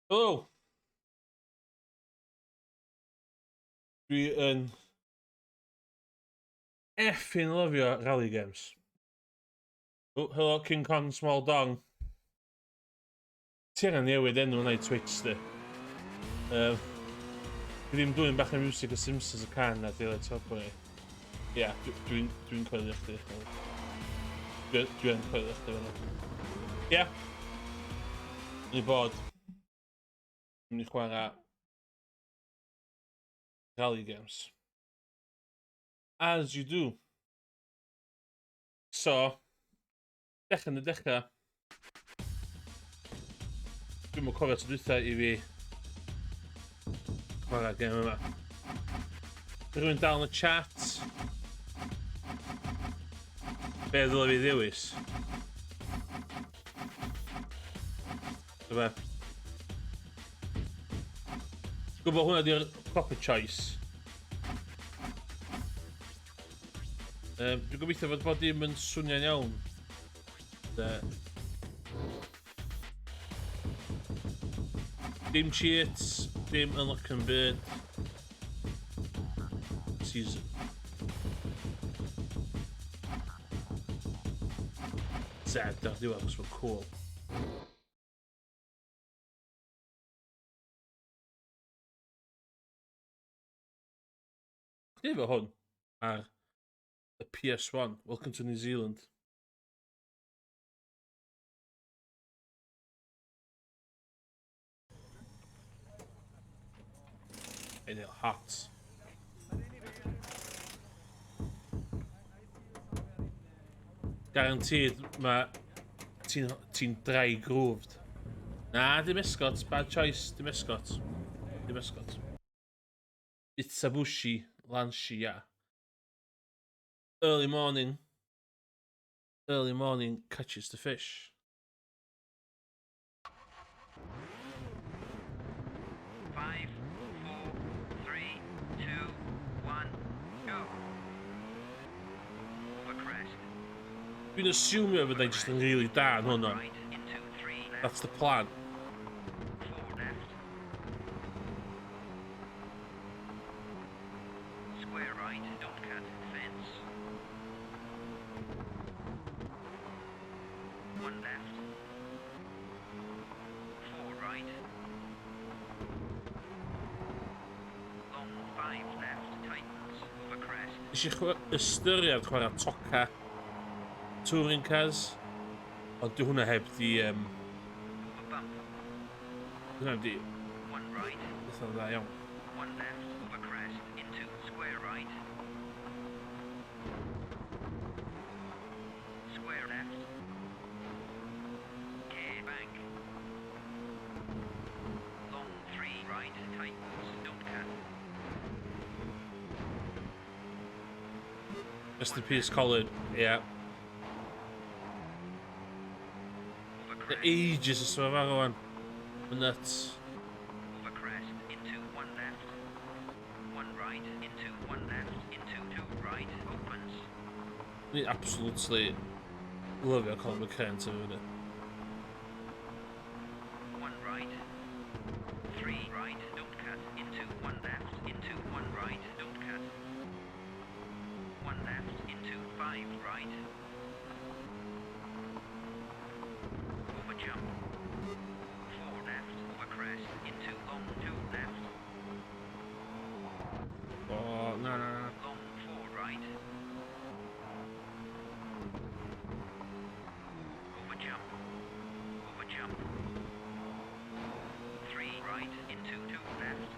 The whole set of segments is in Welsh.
Helo! Dwi yn effing lyfio rally games. Oh, hello King Kong Small Dong. Ti angen newid enw yna i Twitch di. Dwi ddim dwy'n bach o music y Simpsons y can na Daylight Robbery. Ie, yeah, dwi'n dwi, dwi coelio chdi. Dwi'n dwi coelio chdi fanna. Ie. Yeah. Ni bod. Dwi'n mynd i chwarae rally games. As you do. So, dechrau yn y dechrau. Dwi'm yn cofio tro dwytha i fi chwarae gêm yma. Rhywun dal yn y chat. Be ddylai fi ddewis? Dyma. Gwybod hwnna di'r proper choice. Dwi'n gobeithio fod bod dim yn swnio'n iawn. De. Dim cheats, dim unlock yn byd. Season. Z ar diwedd, os mae'n cool. Chdi efo hwn ar y PS1, Welcome to New Zealand. Inhale hot. Guaranteed mae ti'n ti dry grooved. Na, dim escort. Bad choice. Dim escort. Dim escort. Itsabushi Lancia. Early morning. Early morning catches the fish. 5, 4, 3, 2, 1, go. Over crest. Dwi'n assume fyddai jyst yn really da yn hwnna. Right into 3 left. That's the plan. 4 left. Square right, don't cut, fence. 1 left. 4 right. Long 5 left, tightens, over crest. Nes i ystyried chwarae Toca Touring Cars, ond di hwnna heb di... Over bump. Di hwnna heb di... 1 right. Beth o'n dda iawn. 1 left, over crest, into square right. Square left. Care bank. Long 3 right, tightens, don't cut. Rest in peace, Colin. Yeah. Over The crest. ages ys yma farw wan. Mae'n nuts. Over crest, into 1 left. 1 right, into 1 left, into 2 right, opens. Ni absolutely lyfio Colin McRae yn tyfu fyny. 1 right. 3 right, don't cut, into 1 left, into 1 right, don't cut. 1 left, into 5 right. Over jump. 4 left, over crest, into long 2 left. O, na, na, na. Long 4 right. Over jump. Over jump. 3 right, into 2 left.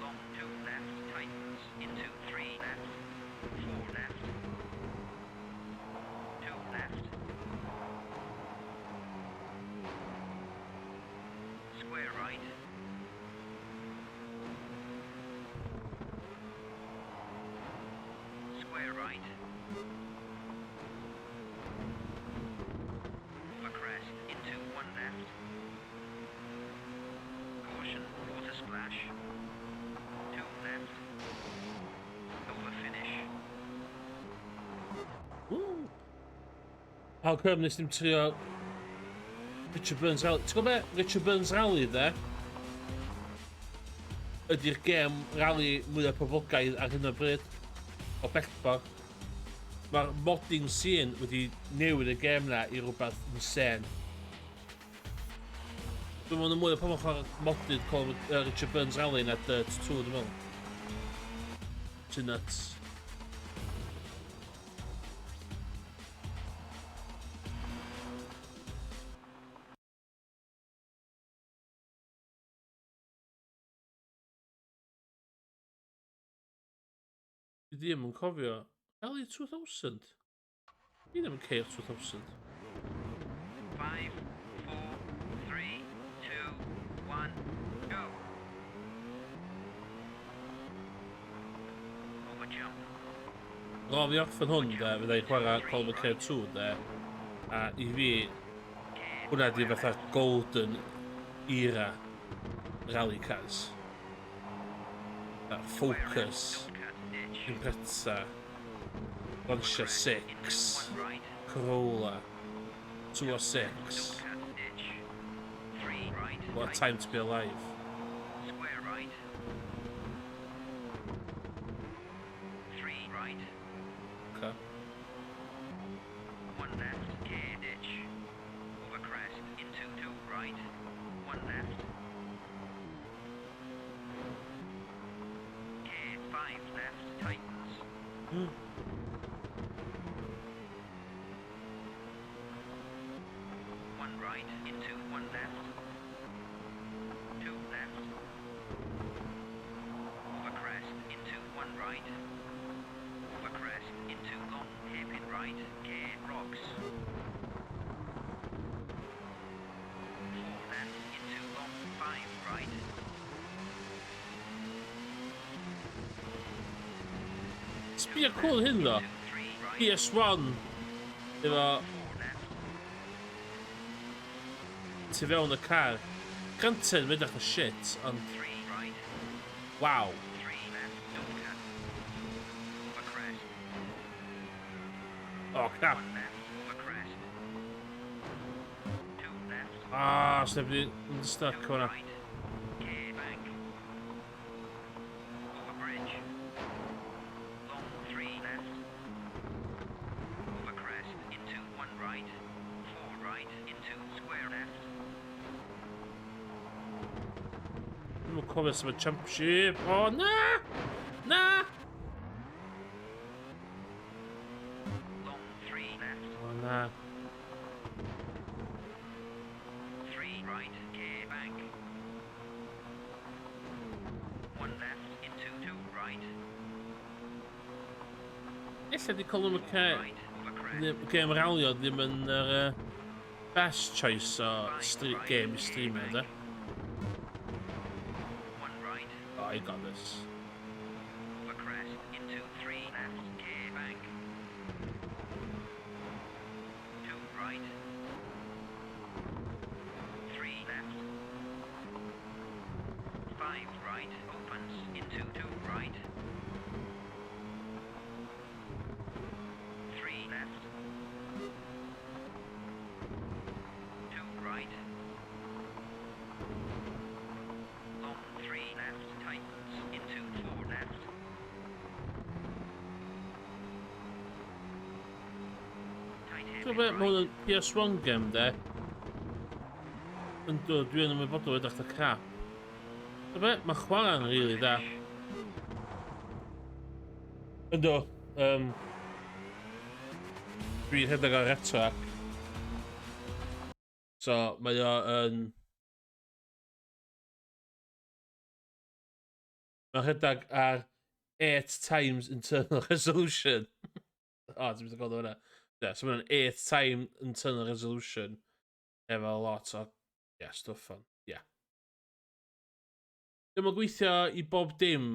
Long 2 left, tightens, into 3 left. 4 left. 2 left. Square right. Square right. Over crest, into 1 left. Caution, water splash. 2 left. Over finish. Woo. How come nes dim trio Richard Burns Rally. Ti'n gwybod be? Richard Burns Rally, de? Ydy'r gêm rally mwyaf poblogaidd ar hyn o bryd. O bellfor. Mae'r modding scene wedi newid y gêm na i rhywbeth insane. Dwi'n meddwl mwy o pobl chwarae modded called Richard Burns Rally na Dirt 2, dwi'n meddwl. Ti'n nuts. Dwi ddim yn cofio. Rally 2000? Dwi ddim yn ceir 2000. 5, 4, 3, 2, 1, go. Over jump. Ar ôl fi orffen hwn, de, fydda i'n chwarae Colin McRae 2, de. A i fi, hwnna di fatha golden era rally cars. Focus, Impreza, Lancia 6, Corolla, 206. What a time to be alive. Square right. 3 right. Okay. 1 left, K ditch. Over crest, into 2 right. 1 left. K 5 left, tightens. 1 right, into 1 left. 2 left. Over crest, into 1 right. Over crest, into long hairpin right, K rocks. 4 left, into long 5 right. Sbia cool hyn ddo. Into 3 right. PS1 efo 4 left. tu fewn y car. Granted, mae'n edrych o shit, ond 3 right. Waw. 3 left, don't cut. Over crest. Oh, crap. 1 left, over crest. 2 left. Ah, sneb wedi mynd stuck 2 hwnna. right. K bank. Over bridge. Long 3 left. Over crest, into 1 right. 4 right, into square left. Dwi'n cofio sef y championship. O, na! Na! Long 3 left. O, na. 3 right, K bank. 1 left, into 2 right. Ella di Colin 4 McRae right, over crest. Game ralio ddim yn yr best choice o 5 street right, game i K streamio, bank. de. 1 right, Oh, I got this. over crest, into 3 left, K bank. 2 right. 3 left. 5 right, opens, into 2 right. 3 left. 2 right. Long 3 left, tightens, into 4 left. Tight Dwi'n hairpin meddwl, mae right. hwn yn PS1 game, de. Yndw, dwi'n ymwybodol edrych y crap. Dwi'n be, mae chwarae'n rili da. Yndw, dwi'n rhedeg ar RetroArch. So, mae o yn... Mae'n rhedeg ar 8 times internal resolution. O, ti'n mynd i gweld hwnna. Yeah, so mae'n 8 time internal resolution efo lot o, yeah, stuff on. Yeah. Dwi'n gweithio i bob dim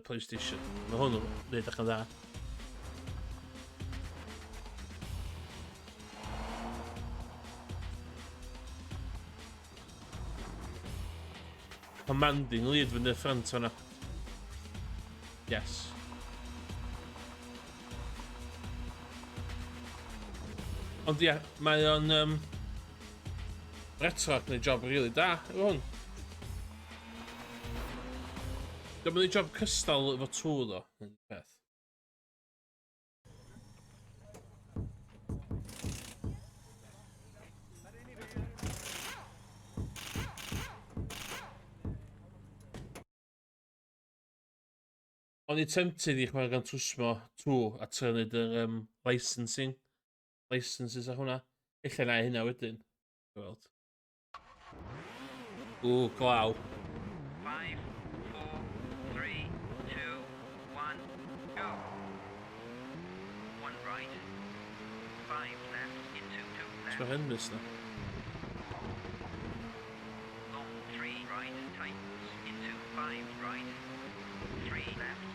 PlayStation. Mae hwn yn neud allan dda. Commanding lead fyny ffrant fan'na. Yes. Ond ia, mae o'n... Retro yn neud job really da efo hwn. Dwi'n mynd i job cystal efo 2 ddo, yn peth. O'n i tempted i chwarae Gran Turismo 2 a trio neud yr licensing. Licenses a hwnna. Ella na i hynna wedyn. Gweld. Ww, glaw. 5, 4, 3, 2, 1, go. 1 right. 5 left into 2 left. Ti'n horrendous na. Long 3 right tightens into 5 right. 3 left.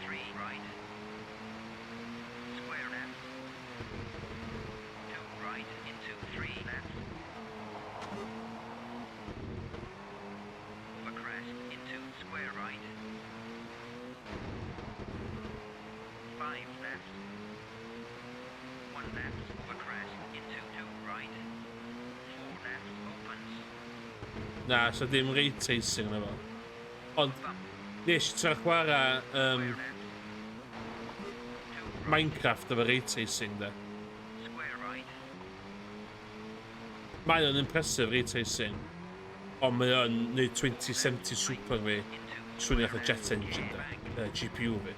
3 right. Square left. 2 right into 3 left. Over crest into square right. 5 left. 1 left over crest into 2 right. 4 left opens. Na, so dim ray tracing na fo. Ond, Bump. nes i trio chwarae Square left. 2 right. Minecraft efo ray tracing, de. Square right. Mae o'n impressive ray tracing. Ond mae o'n neud 2070 Super fi. Into Swnio square fatha jet left. engine, de. Bank. GPU fi.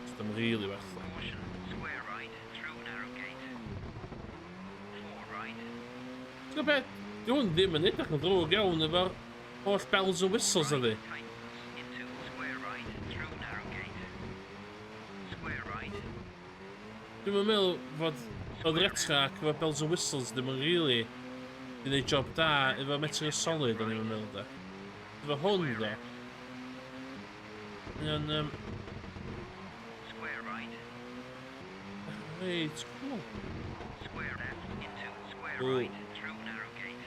So dim really werth o. Caution. Square right. Through narrow gate. 4 right. Ti'n gwybod beth? Di hwn ddim yn edrych yn ddrwg iawn efo'r holl bells and whistles ydi. Tightens into square right. Through narrow gate. Square right. Dwi'n meddwl fod oedd Retrac efo bells and whistles ddim yn really di wneud job da efo Metal Gear Solid o'n i'n meddwl de. Efo hwn Square do. left. Mae o'n Square right. reit cool. Square left into square Ooh. right. Through narrow gate.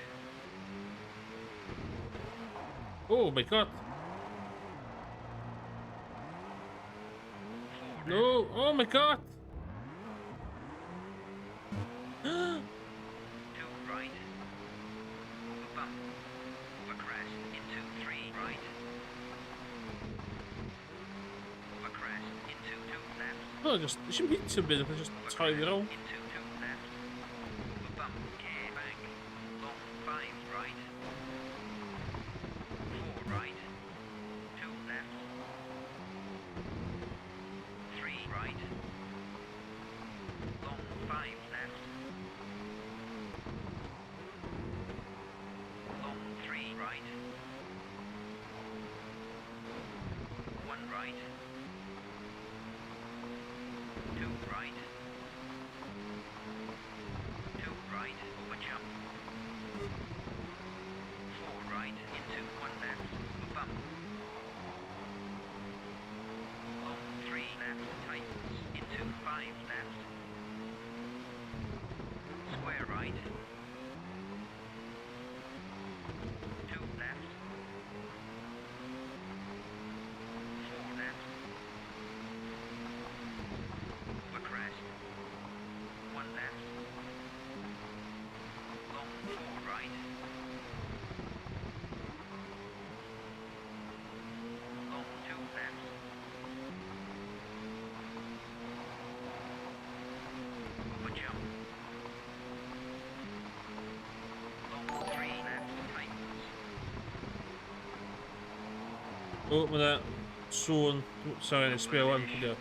Oh my god. 4 No, oh my god. 2 right. Over bump. Over crest into 3 right. Over crest into 2 left. Oh, just, nes i'm hitio byd, oedd just Over troi fi crest rownd. into 2 left. Over bump. Care bank. Long 5 right. 4 right. 2 left. 3 right. Long 5 left. Long 3 right. 1 right. 2 right. 2 right over jump. 4 right into 1 left over bump. Long 3 left tightens into 5 left. Square right. 2 left. 4 left. Over crest. 1 left. Long 4 right. Long 2 left. Over jump. Long 3 left tightens. O, mae yna sŵn. Sorry, nes sbio wan, pwy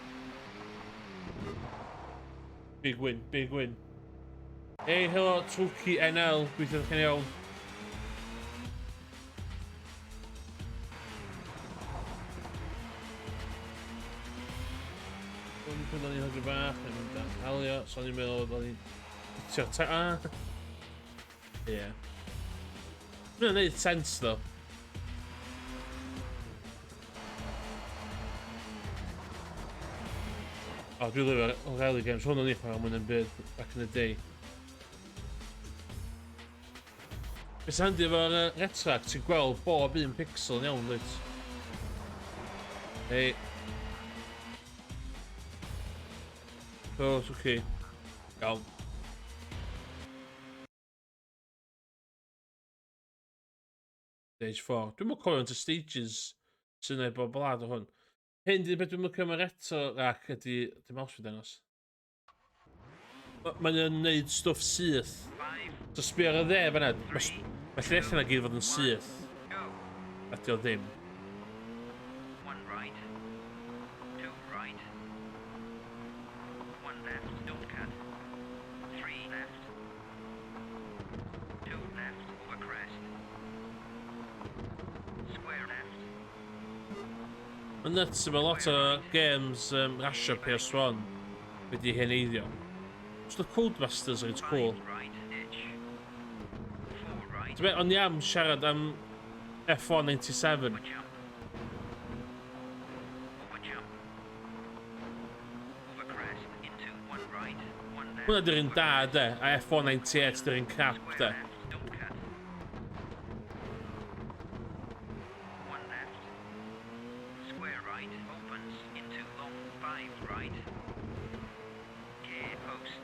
Big win, big win. Hey, helo, Twlci NL, gweithio chi'n iawn. O'n i'n o'n i'n hogyn bach, yn mynd ar halio, so o'n i'n meddwl o'n i'n hitio ta... Ah. Ie. Mae'n neud sense, though. O, dwi'n lyfio rally games. Hwn o'n i chwarae mwy yn byd back in the day. Beth sy'n handi efo'r Retrac, ti'n gweld bob un pixel yn iawn, dwyt? Hei. Oh, it's okay. Iawn. Stage 4. Dwi'm yn cofio faint o stages sy'n ei bob blad o hwn. Hyn di'r beth dwi'n licio am yr eto rac ydy... Dim mouse fi dangos. Mae'n yn neud stwff syth. So sbio ar y dde fan'na. Mae lle allan gyd fod yn syth. A dio ddim. One right, two right, one left, don't cut, three left, two left, over crest, square left. Mae'n nuts, mae lot o games rasio PS1 wedi heneiddio. So the Codemasters reit cool. Right, ditch, four right, Ti'n meddwl, o'n i am siarad am F1 97. over jump, over jump, over crest, into one right, one left. Hwna di'r un da, de, a F1 98 di'r un crap, Square de. left, don't cut. One left. Square right, opens into long five right. Care post.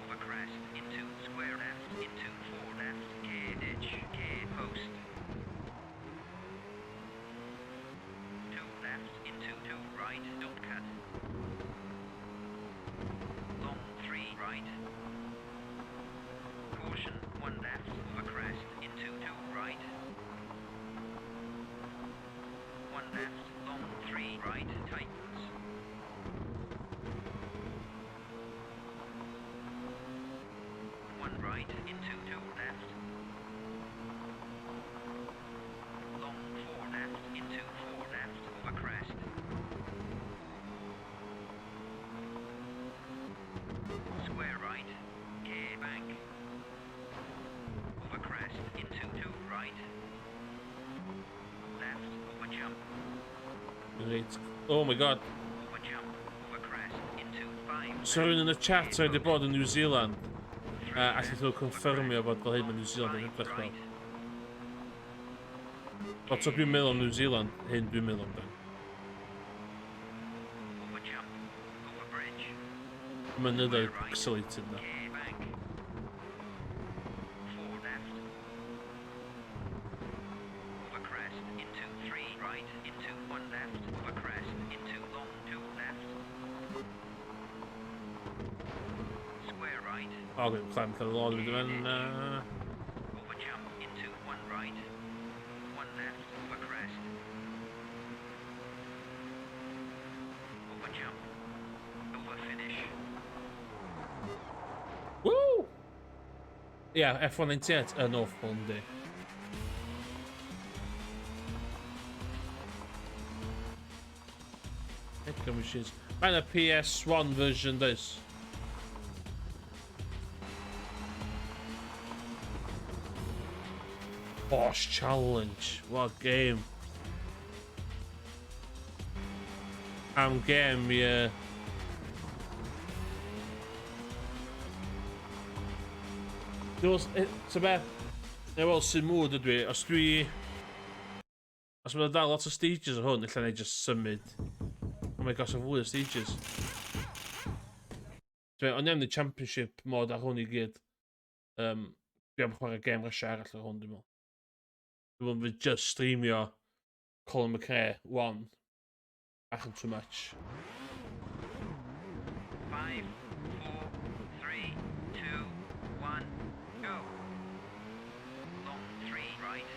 Over crest, into square left, into four left, care ditch, care post. Two left, into two right, don't cut. Long three right. Caution, one left, over crest, into two right. One left, long three right, tightens. One right, into two left. Long four left, into four left, over crest. Square right, K bank. Over crest, into two right. Left, over jump. Reit. Oh my God. Over jump, over crest, into five. So rhywun yn y chat wedi bod yn New Zealand. Allan nhw confirmio bod fel hyn mae New Zealand yn edrych fel. Wel, so dwi'n meddwl am New Zealand, hyn dwi'n meddwl amdan. Over jump, over bridge. Mynyddoedd pixelated na. K bank. Four left. Over crest, into three right, into one left, over crest, into long two left. Square right. O, dwi'n climb cael y lôn wedi mynd. Over jump, into one right. One left, over crest. Over jump. Over finish. Woo! Ia, yeah, F198 yn awful, yndi. Heck machines. Mae'n y PS1 version, does? Porsche Challenge. What game. Am game, yeah. Dwi'n meddwl, be? Neu wel, sy'n mood ydw i, os mae'n dal lot o stages o hwn, ella na i just symud. Oh my gosh, o fwy o stages. Ti'n meddwl, o'n i am the championship mod ar hwn i gyd. Dwi am chwarae game rasio arall ar hwn, dwi'n meddwl. Dwi'n meddwl fydd just streamio Colin McRae 1. Bach yn too much. 5, 4, 3, 2, 1, go. Long 3 right.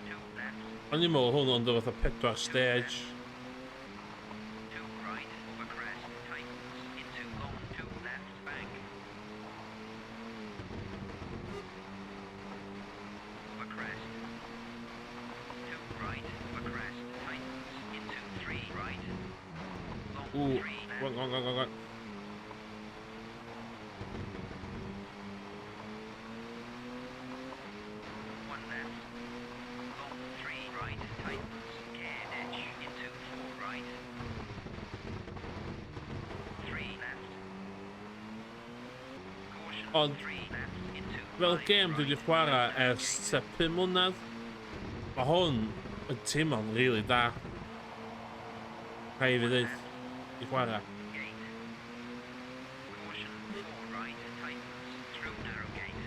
2 left. O'n i'n meddwl hwn ond o fatha pedwar stage. 2 right, over crest, tightens, into long 2 left, bank. Over crest. 2 right, over crest, tightens, into 3 right. Long Ooh, 3 left. Go on, go on, go on, go on. One left. Long 3 right, tightens, care ditch, into 4 right. 3 left. Caution, Ond, 3 left, into fel 5 gêm dwi wedi right. chwarae ers tua 5 mlynedd, mae hwn yn teimlo'n really da. Rhaid fi ddeud, i chwarae. Gate. Caution, 4 right, tightens, through narrow gate.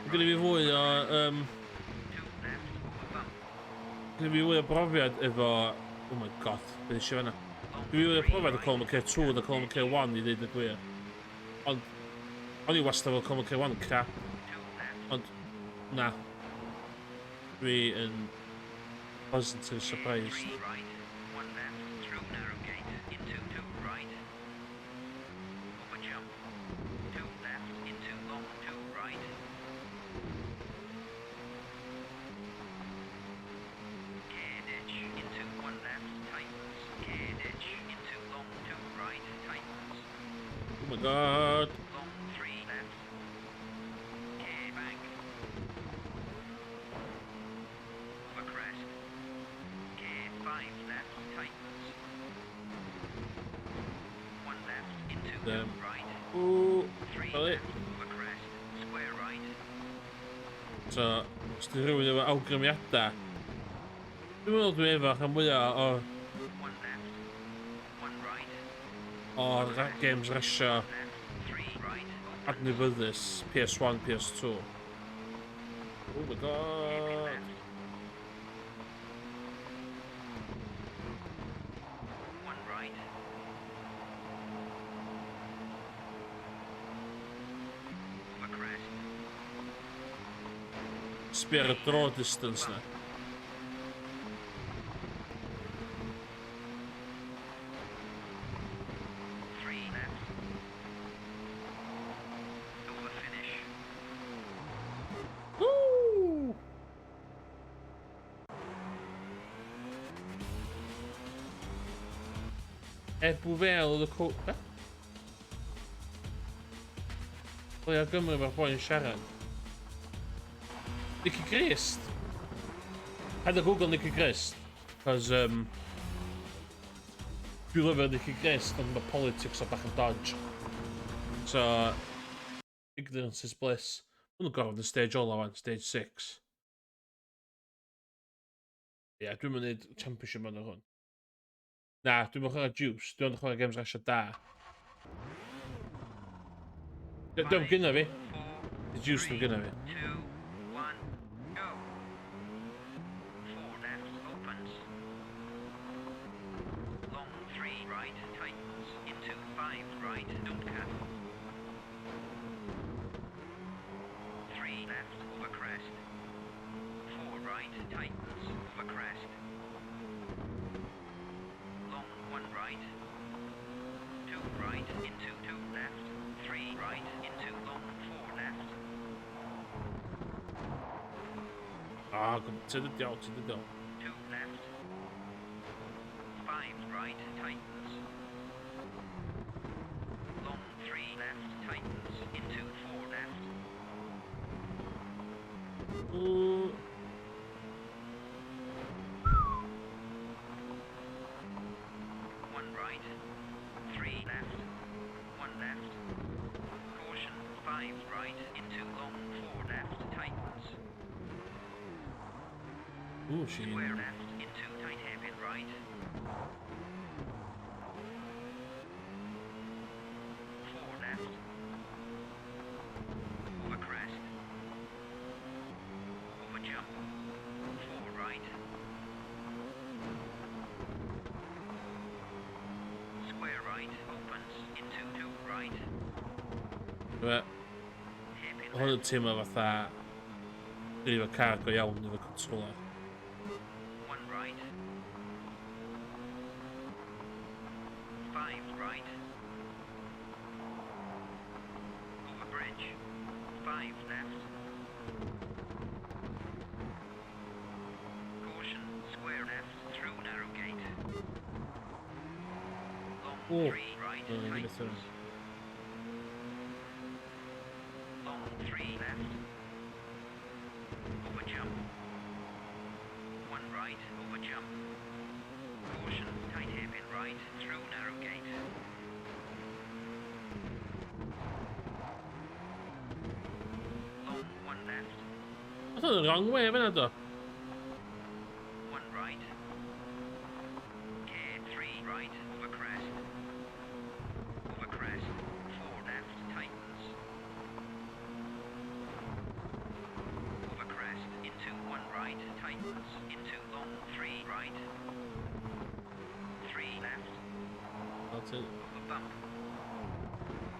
4 Gyda fi fwy o... 2 left, over bump. Gyda fi fwy o brofiad efo... Oh my God, beth eisiau fanna? Long Gyda fi fwy o 3 brofiad o right, Colin McRae 2 na Colin McRae 1 i ddeud y gwir. Ond, o'n i wastad efo Colin McRae 1 yn crap. 2 left, Ond, na. Dwi yn pleasantly surprised. 3 right, 1 left, through narrow gate, into 2 right. Over jump. 2 left, into long 2 right. Care ditch, into 1 left, tightens. Care ditch, into long 2 right, tightens. Oh my God. Long 3 left. Care bank. Over crest. Care 5 left, tightens. 1 left, into 2 right. Ooh, 3 Sorry. Left, over crest. Square right. So, os di rhywun efo awgrymiadau, dwi'n meddwl dwi efo rhan fwyaf o 1 left. 1 right. o'r games rasio Left. 3 right. Opens. adnabyddus PS1, PS2. Oh my Hairpin God. left. 1 right. Over crest. Sbio ar y draw distance na. 3 left. Over finish. Woo! Ebbw Vale oedd y co... Be? Ble o Gymru mae'r boi'n siarad? Nicky Grist? Had a Google Nicky Grist. Cos, dwi'n lyfio Nicky Grist, ond mae politics o bach yn dodge. So, ignorance is bliss. Maen nhw'n gorfod yn stage ola wan, stage 6. Ie, yeah, dwi'n mynd neud championship yn hwn. Na, dwi'n mynd chwarae Juice, dwi'n chwarae games rasio da. Dwi'n gynna fi. 4, The Juice dwi'n gynna fi. 2, 1, go. 4 left, opens. Long 3 right, tightens, into 5 right, don't cut. 3 left, over crest. 4 right, tightens, over crest. Long 1 right. 2 right, into 2 left. 3 right, into long 4 left. Ah, to the diawl, to the diawl. 2 left. 5 right, tightens. Long 3 left, tightens, into 4 left. Ooh. 1 right. 3 left. 1 left. Caution, 5 right, into long 4 left, tightens. Ooh, she... Square left, into tight hairpin right. 4 left. Over crest. Over jump. 4 right. Square right, opens, into 2 right. Fe, Hairpin hwn yn left. teimlo fatha dreifio car go iawn efo controller. 1 right. 5 right. Over bridge. 5 left. Caution, square left, through narrow gate. Long Oh, 3 right, no, no, give it to him. tightens. Long 3 left. Over jump. 1 right, over jump. Caution, tight hairpin right, through narrow gate. Long 1 left, Oedd hwn yn wrong way fyna do. 1 right. Care Tightens into long 3 right. 3 left. That's it. Over bump.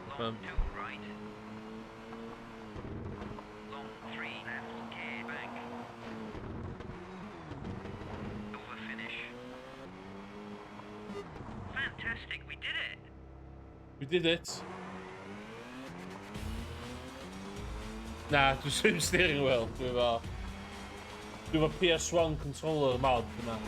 Long Bump. 2 right. Long 3 left. Care bank. Over finish. Fantastic, we did it! We did it. Na, dwi'n sim steering wheel. Dwi efo PS1 controller mod yna.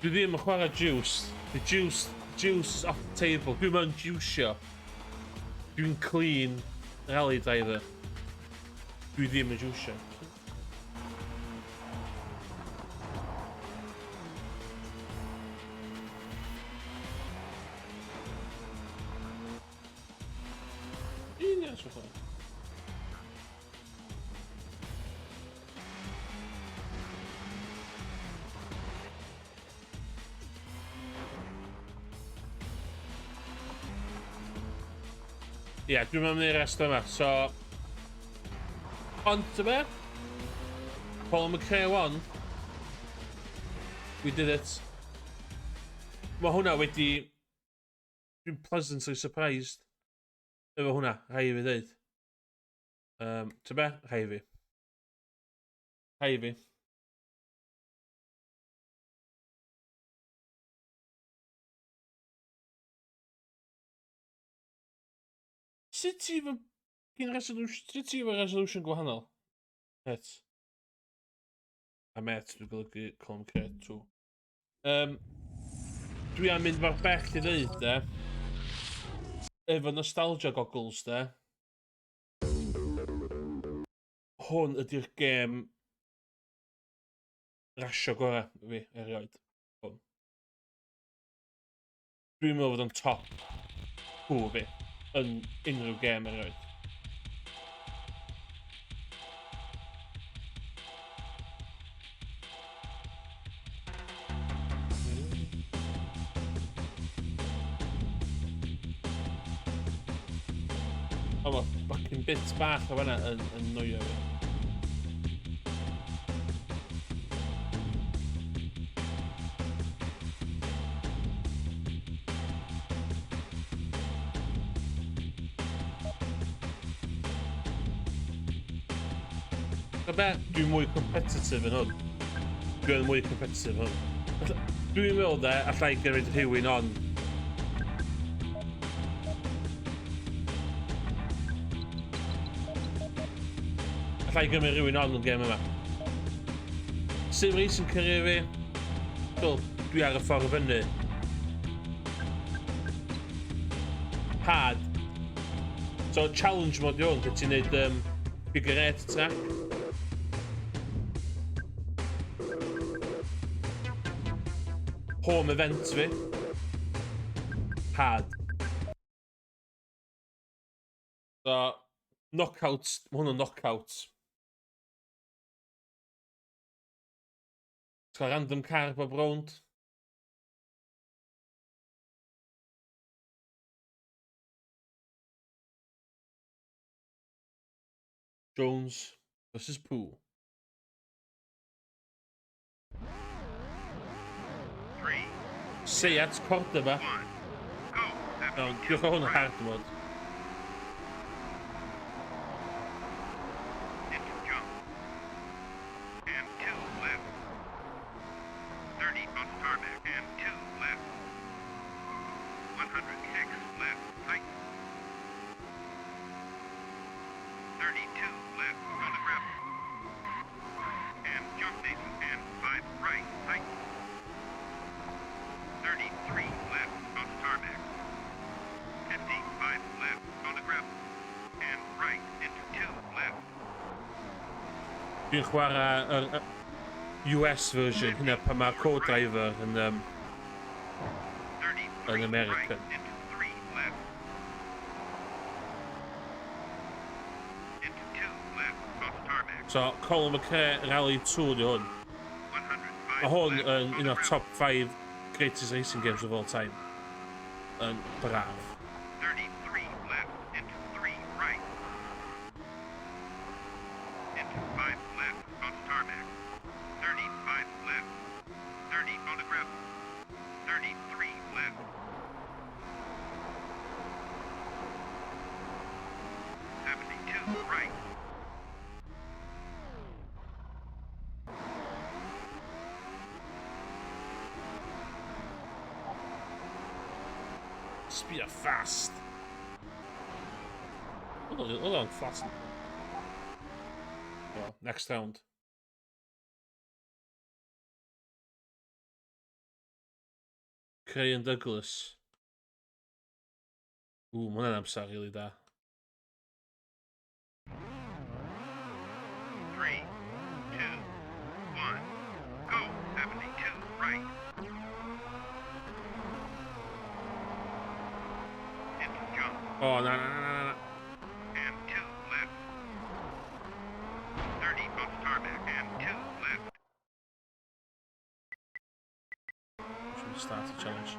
Dwi ddim yn chwarae juice. The juice is off the table. Dwi'n mewn juicio. Dwi'n clean rally driver. Dwi ddim yn juicio. Union sort of. Ie, yeah, dwi'n mynd i'r rest yma, so... Ond, ty be? Colin McRae 1. We did it. Mae hwnna wedi... Dwi'n pleasantly surprised. Efo hwnna, rhaid i fi ddeud. Ty be? Rhaid i fi. Rhaid i fi. Sut ti efo gyn resolution, sut ti efo resolution gwahanol? Het. A met, dwi'n golygu Colin McRae 2. Dwi am mynd mor bell i ddeud, de. Efo nostalgia goggles, de. Hwn ydy'r gêm rasio gorau fi erioed. Hwn. Dwi'n meddwl fod o'n top 2 fi yn unrhyw gêm erioed. O, mae fucking bit bach o fanna yn noio fi. Be, dwi'n mwy competitive yn hwn. Dwi'n mwy competitive yn hwn. Dwi'n meddwl de, allai gymryd rhywun on. Allai gymryd rhywun on yn gêm yma. Sim racing career fi. Wel, dwi ar y ffordd fyny. Hard. So, challenge mode i hwn, lle ti'n neud figure eight track. Home event fi. Hard. So, knockout, mae hwn yn knockout. Ti'n cael random car bob round. Jones versus Pooh. 3, Seat Cordoba. 1, go. Iawn, diolch o hwn yn hard mode. Into jump. And 2 left. 30 on tarmac and 2 left. 106 left, tight. 32 left on the gravel. And jump basin and 5 right, tight. 33 left on tarmac. 55 left on the gravel. And right into 2 left. Dwi'n chwarae yr US version, hynna pan mae co-driver 33 yn American. Right into 3 left. Into 2 left on tarmac. So, Colin McRae Rally 2 di hwn. 105 Mae hwn left yn on un the o'r gravel. top 5 greatest racing games of all time. Yn braf. 33 left into 3 right. right. Sbia fast. Oedd o'n fast. Well, next round. Cray and Douglas. Ww, mae hwnna'n amser rili da. 3, 2, 1, go. 72 right. Into jump. O, na, na, na, na, na. And 2 left. 30 onto tarmac and 2 left. Should we start the challenge?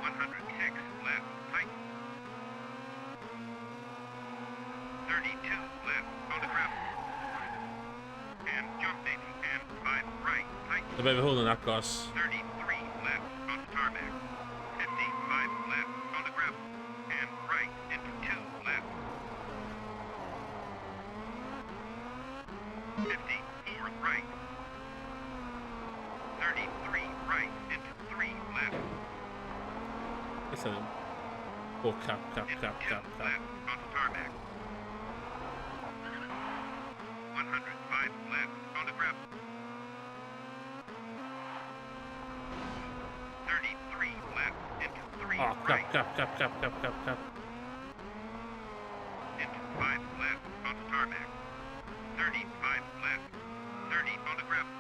106 left, tight. 32 left on the gravel. And jump 80 and 5 right, tight. Dyma fe hwn yn agos. 33 left onto tarmac. 55 left on the gravel. And right into 2 left. 54 right. 33 right into 3 left. Ella ddim. O, cap, cap, Into cap, 2 cap, cap. left onto tarmac. 105 left on the gravel. 33 left into 3 O, right. cap, cap, cap, cap, cap, cap, cap. Into 5 left onto tarmac. 35 left. 30 on the gravel.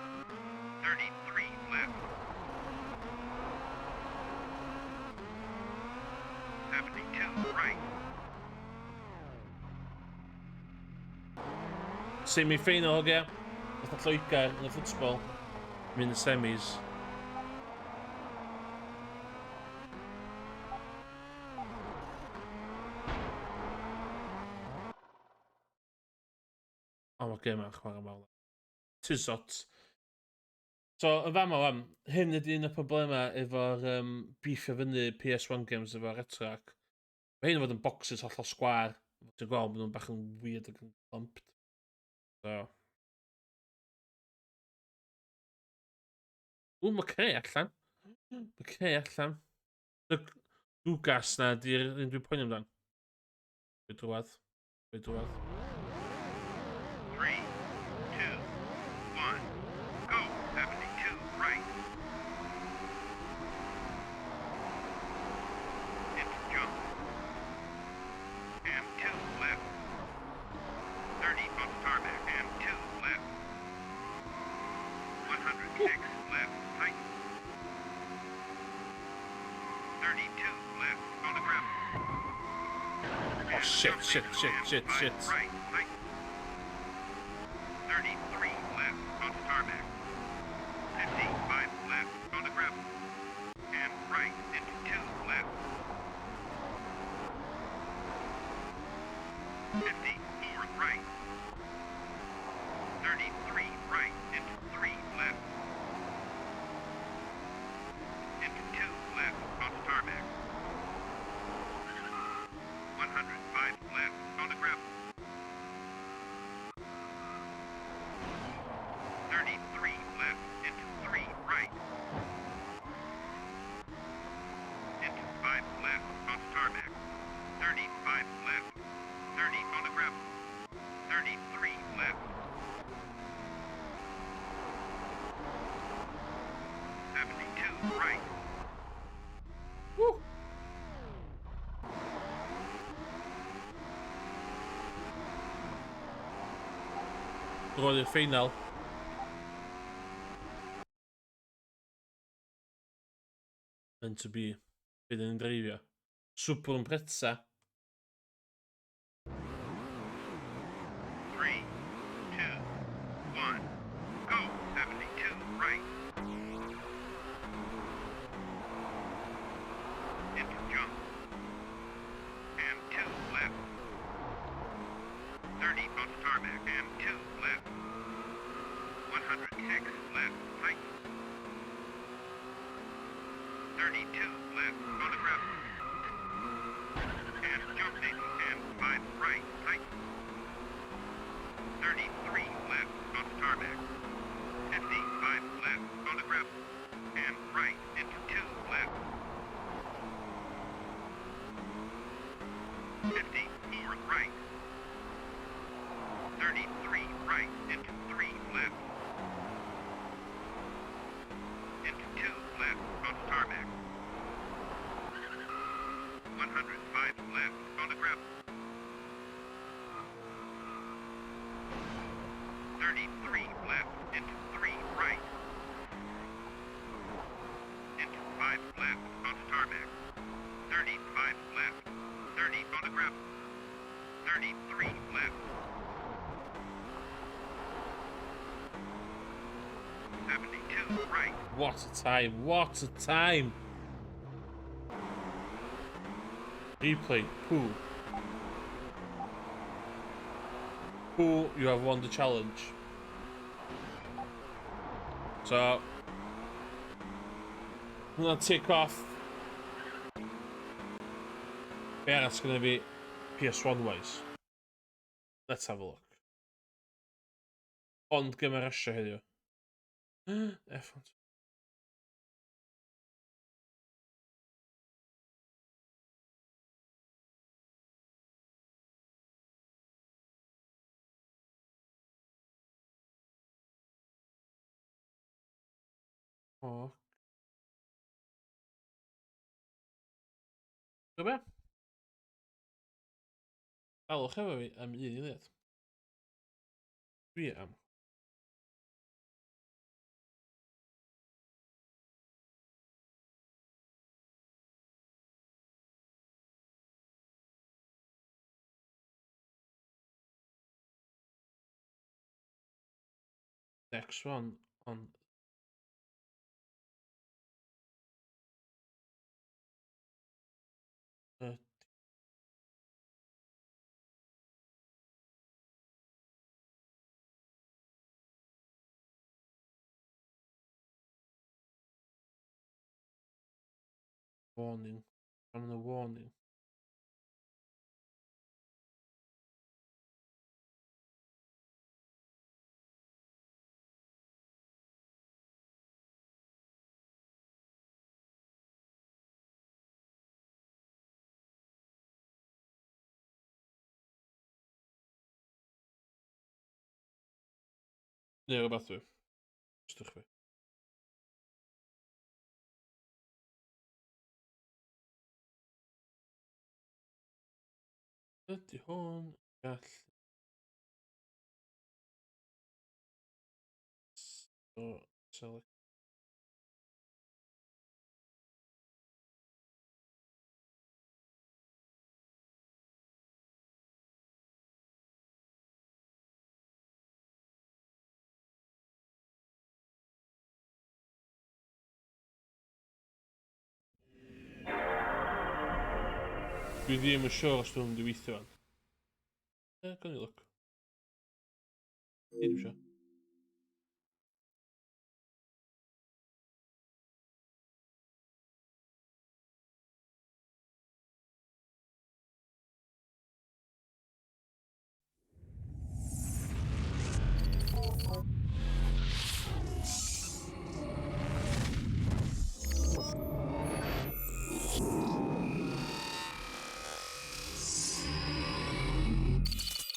33 left. 72 right. Semi-final, hogia. Fatha Lloegr yn y ffwtbol. Mynd y semis. O, mae gêm yma'n chwarae mawr. Tysot. So, yn fama wan, hyn ydy un o'r problemau efo'r beefio fyny PS1 games efo RetroArch. Mae hyn yn fod yn boxes hollol sgwâr. Ti'n gweld, maen nhw'n bach yn weird ac yn clumped. So. Ww, mae Cray allan. Mae Cray allan. Y Dugas na di'r un dwi'n poeni amdan. Be drwad. Be drwad. 3, 2, 1, go. 72 right. Into jump. And 2 left. 30 onto tarmac and 2 left. 106 left, tight. 32 left on the gravel. Oh, shit, shit, shit, shit, Five shit. right, tight. 33 left onto tarmac. 55 left on the gravel. And right into 2 left. 54 right. 33 right into 3 left. Into 2 left onto tarmac. 105 left on the gravel. 33 left into 3 right. Into 5 left onto tarmac. 35 left. 30 on the gravel. 33 left. 72 right. Woo! Roedd i'r ffeinal. Meant to be. Bydd yn dreifio. Subaru Impreza. 3, 2, 1, go. 72 right. Into jump. And 2 left. 30 onto tarmac and 2 left. 106 left, tight. 32 left on the gravel. And jump 80 and 5 right, tight. 33 left onto tarmac. 55 left onto gravel. And right into 2 left. 54 right. 33 right into 3 left. Into 2 left onto tarmac. 105 left onto gravel. 33 left into 3 right. Into 5 left onto tarmac. 35 left. 30 onto gravel. 33 left. 72 right. What a time, what a time! Replay, Pool. Pool, you have won the challenge. So, I'm gonna take off. Yeah, that's gonna be PS1 wise. Let's have a look. Ond gymer rasio heddiw. F1. O. Be? Dalwch efo fi am un eiliad. Dwi am. Next one on warning. I'm the warning. Neu rhywbeth dwi. Ystwch fi. Ydy hwn gall... So, select. Dwi ddim yn siŵr os dwi'n mynd i weithio fan. Gawn ni look. Ddim siŵr.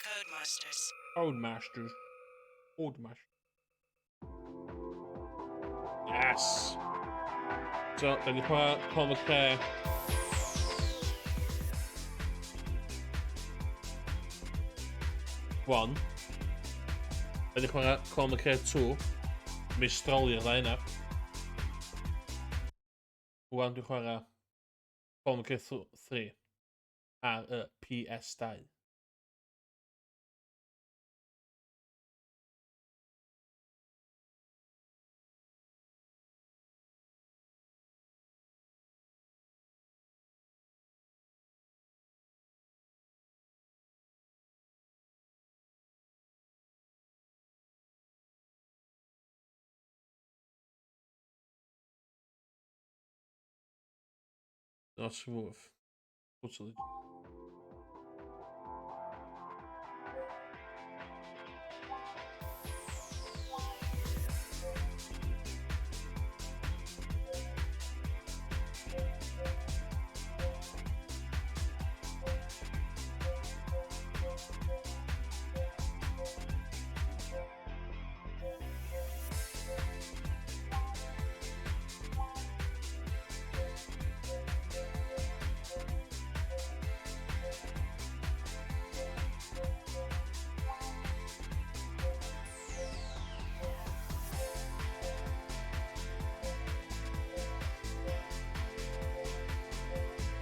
Codemasters. Codemasters. Codemasters. Yes! So, da ni chwarae Colin McRae. 1. Da ni chwarae Colin McRae 2. Meistroli'r ddau yna. Wan dwi'n chwarae Colin McRae 3 ar y PS2. Not smooth. Totally.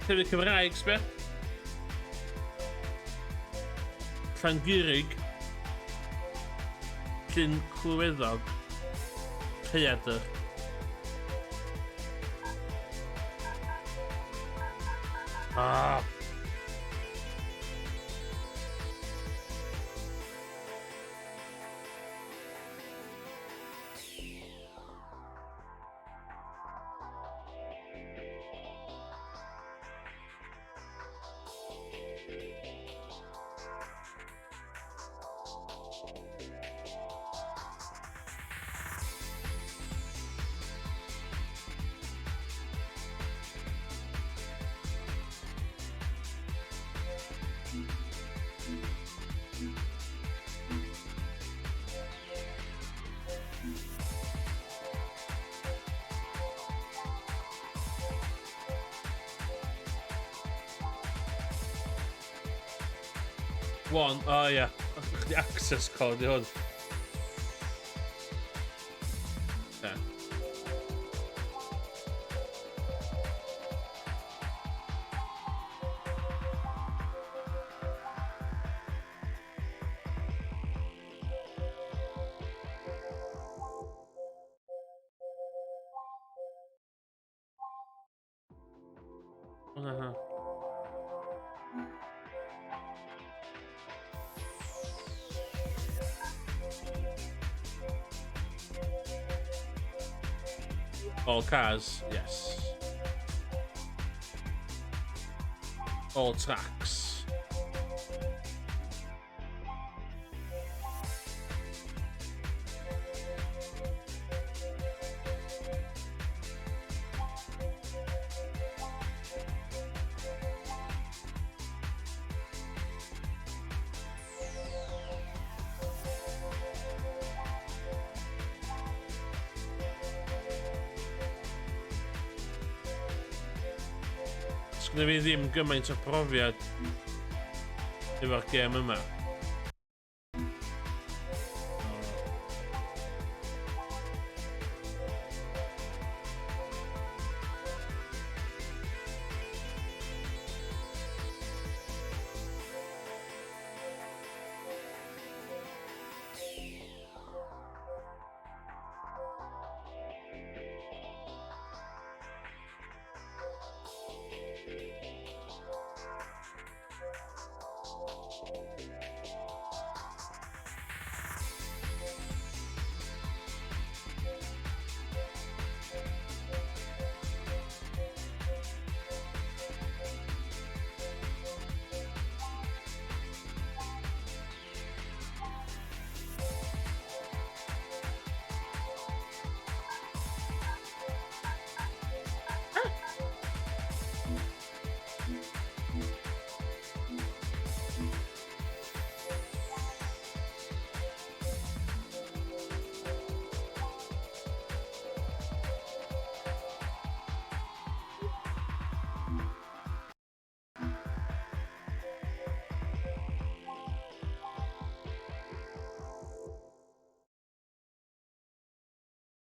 Llefydd Cymraeg, sbia. Llangurig. Llyn Clwyddog. Rhaeadr. Ah! One, oh yeah. Chdi access code i hwn. Yeah. Aha. All cars, yes. All tracks. Sgynna fi ddim gymaint o profiad efo'r gêm yma.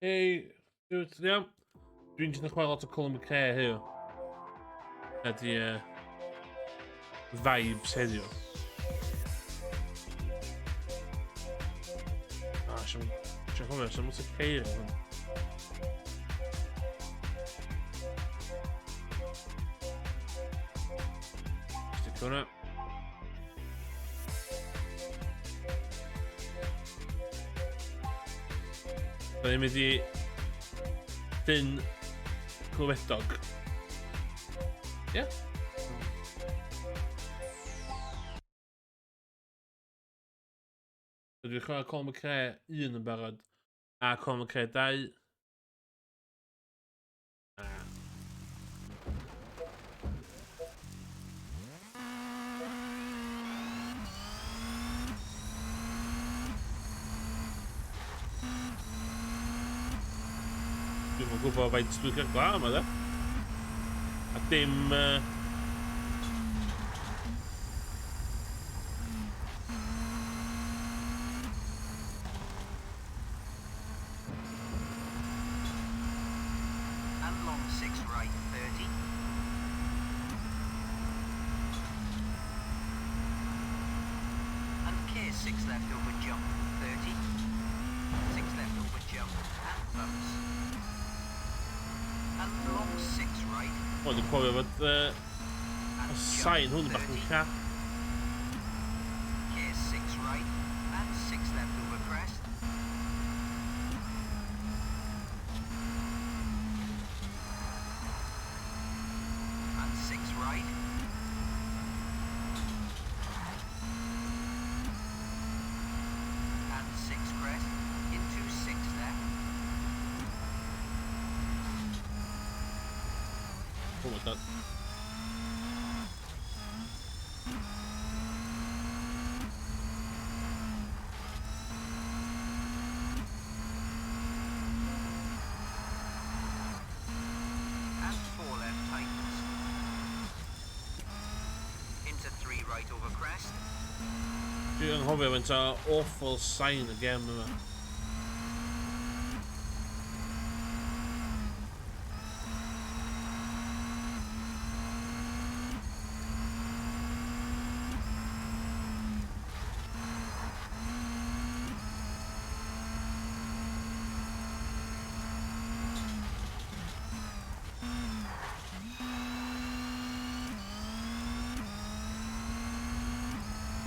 Hey, dude, iawn. Dwi'n jyst yn chwarae lot o Colin McRae heddiw. Ydy vibes heddiw. Ah, siam cofio, siam lot o ceir yn hwn. Stick hwnna. Da ni'n mynd i Llyn Clywedog. Ie? Yeah. Dwi'n chwarae Colin McRae 1 yn barod a Colin McRae 2. Dwi'm yn gwybod faint dwi'n cael glaw yma, de. A dim... And long 6 right 30. 6 left over jump, 30. 6 left over jump and bumps. And long 6 right. O, dwi'n cofio fod And y jump, sain hwn bach yn 30. crap. Care 6 right and 6 left over crest. And 6 right. And 6 crest into 6 left. Oh my God. And 4 left tightens. Into 3 right over crest. Dwi'n anghofio faint o awful sain y gem yma.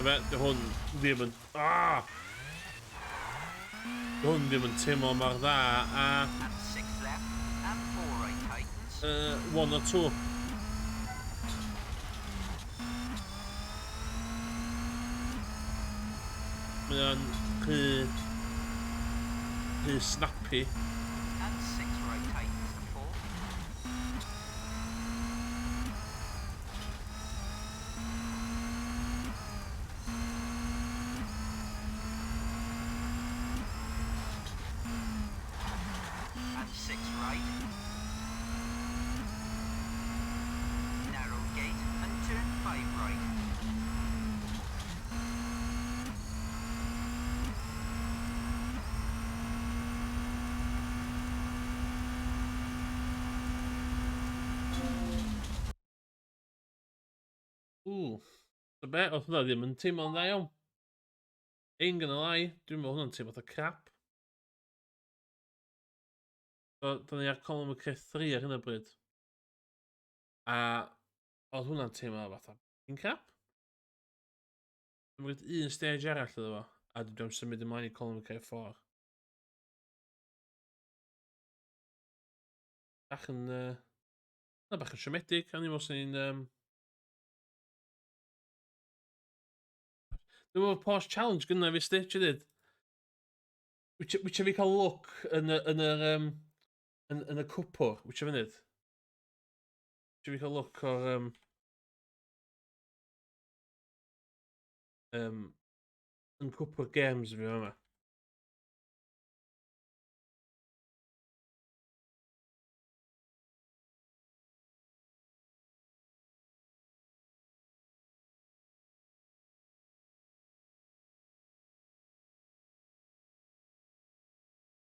Fe, di hwn ddim yn... Ah! Di hwn ddim yn teimlo mor dda a... And 6 left and 4 right tightens. 1 or 2. Mae o'n rhy snappy. And 6 right tightens to 4. And 6 right. Narrow gate and turn 5 right. Ww. So be, oedd hwnna ddim yn teimlo'n dda iawn. Ain't gonna lie, dwi'n meddwl hwnna'n teimlo fatha crap. So, da ni ar Colin McRae 3 ar hyn o bryd. A oedd hwnna'n teimlo fatha fucking crap. Dwi'n mynd un stage arall iddo fo, a dwi'n symud ymlaen i Colin McRae 4. Bach yn... Na, bach yn siomedig, o'n i'n meddwl sy'n ni'n... Dwi'n meddwl Porsche Challenge gynna fi sti, ti dweud? Wyt ti fi cael look yn y cwpwr, wyt ti fynd? Wyt ti fi cael look o'r yn cwpwr games fi yma.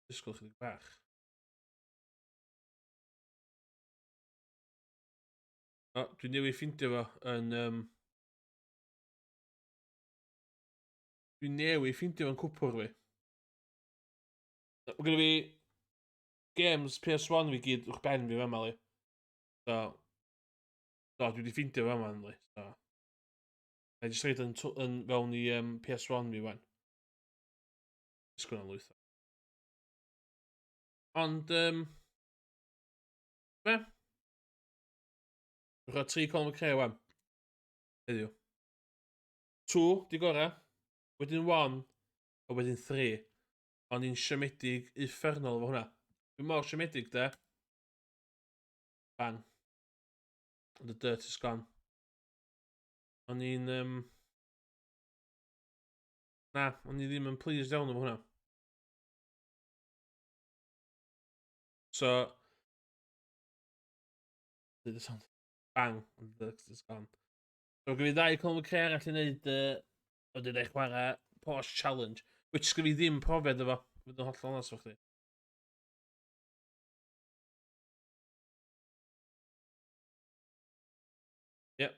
Disgwyl chydig bach. O, dwi newydd ffeindio fo yn... Dwi newydd ffeindio fo'n cwpwr fi. Mae gynna fi games PS1 fi gyd uwch ben fi fama, li. So, dwi wedi ffeindio fo fama, li. So, na i jyst rhoid yn fewn i PS1 fi, wan. Disgwyl am lwytho. Ond, be? Dwi'n chwarae 3 Colin McRae wan. Heddiw. 2, di gora. Wedyn 1, a wedyn 3. O'n i'n siomedig uffernol efo hwnna. Dwi'n mor siomedig, de. Bang. And the dirt is gone. O'n i'n... Na, o'n i ddim yn pleased iawn efo hwnna. So... Did the sound. Bang. And the dirt is gone. So, gyda fi ddau Colin McRae arall i wneud... Wedyn ei chwarae Porsche Challenge, which sgynna fi ddim profiad efo, fydd yn hollol onest efo chdi. Yep.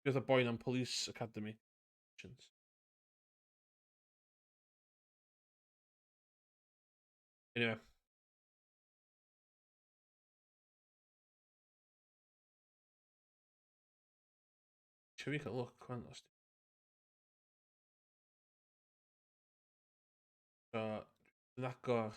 Dwi fatha boi am Police Academy. Anyway. Isio fi cael look wan os... So, dwi'n agor...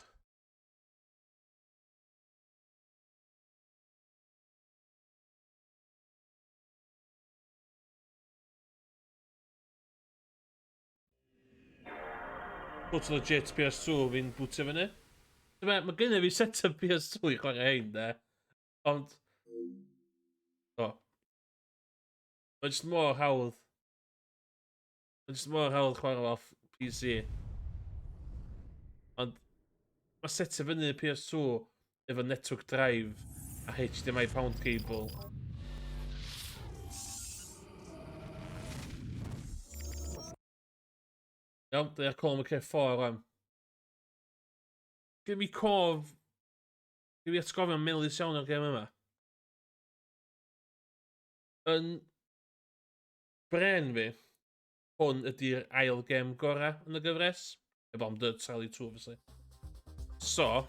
Bwt legit PS2 fi'n bwtio fyny. Mae ma gynnu fi set-up PS2 i chwarae hein, de. Ond... O. Mae'n just mor hawdd. Mae'n just mor hawdd chwarae off PC. Ond mae setio fyny PS2 efo network drive a HDMI pound cable. Iawn, da ni ar Colin McRae 4 rwan. Gyd mi cof... Gyd mi atgofion melys iawn o'r gêm yma. Yn bren fi, hwn ydy'r ail gêm gorau yn y gyfres. Efo am Dirt Rally 2, obviously. So...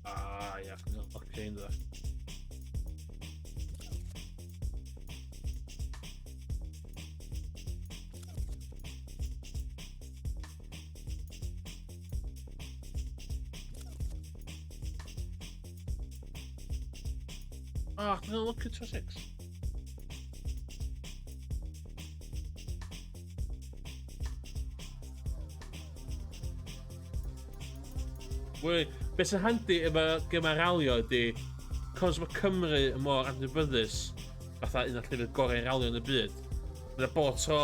Ah, ia, oce, ynddo. Ah, dwi'n look at 6. Wei, beth sy'n handi efo gemau ralio ydy, cos mae Cymru yn mor adnabyddus, fatha un o'r llefydd gorau i ralio yn y byd, mae yna bod tro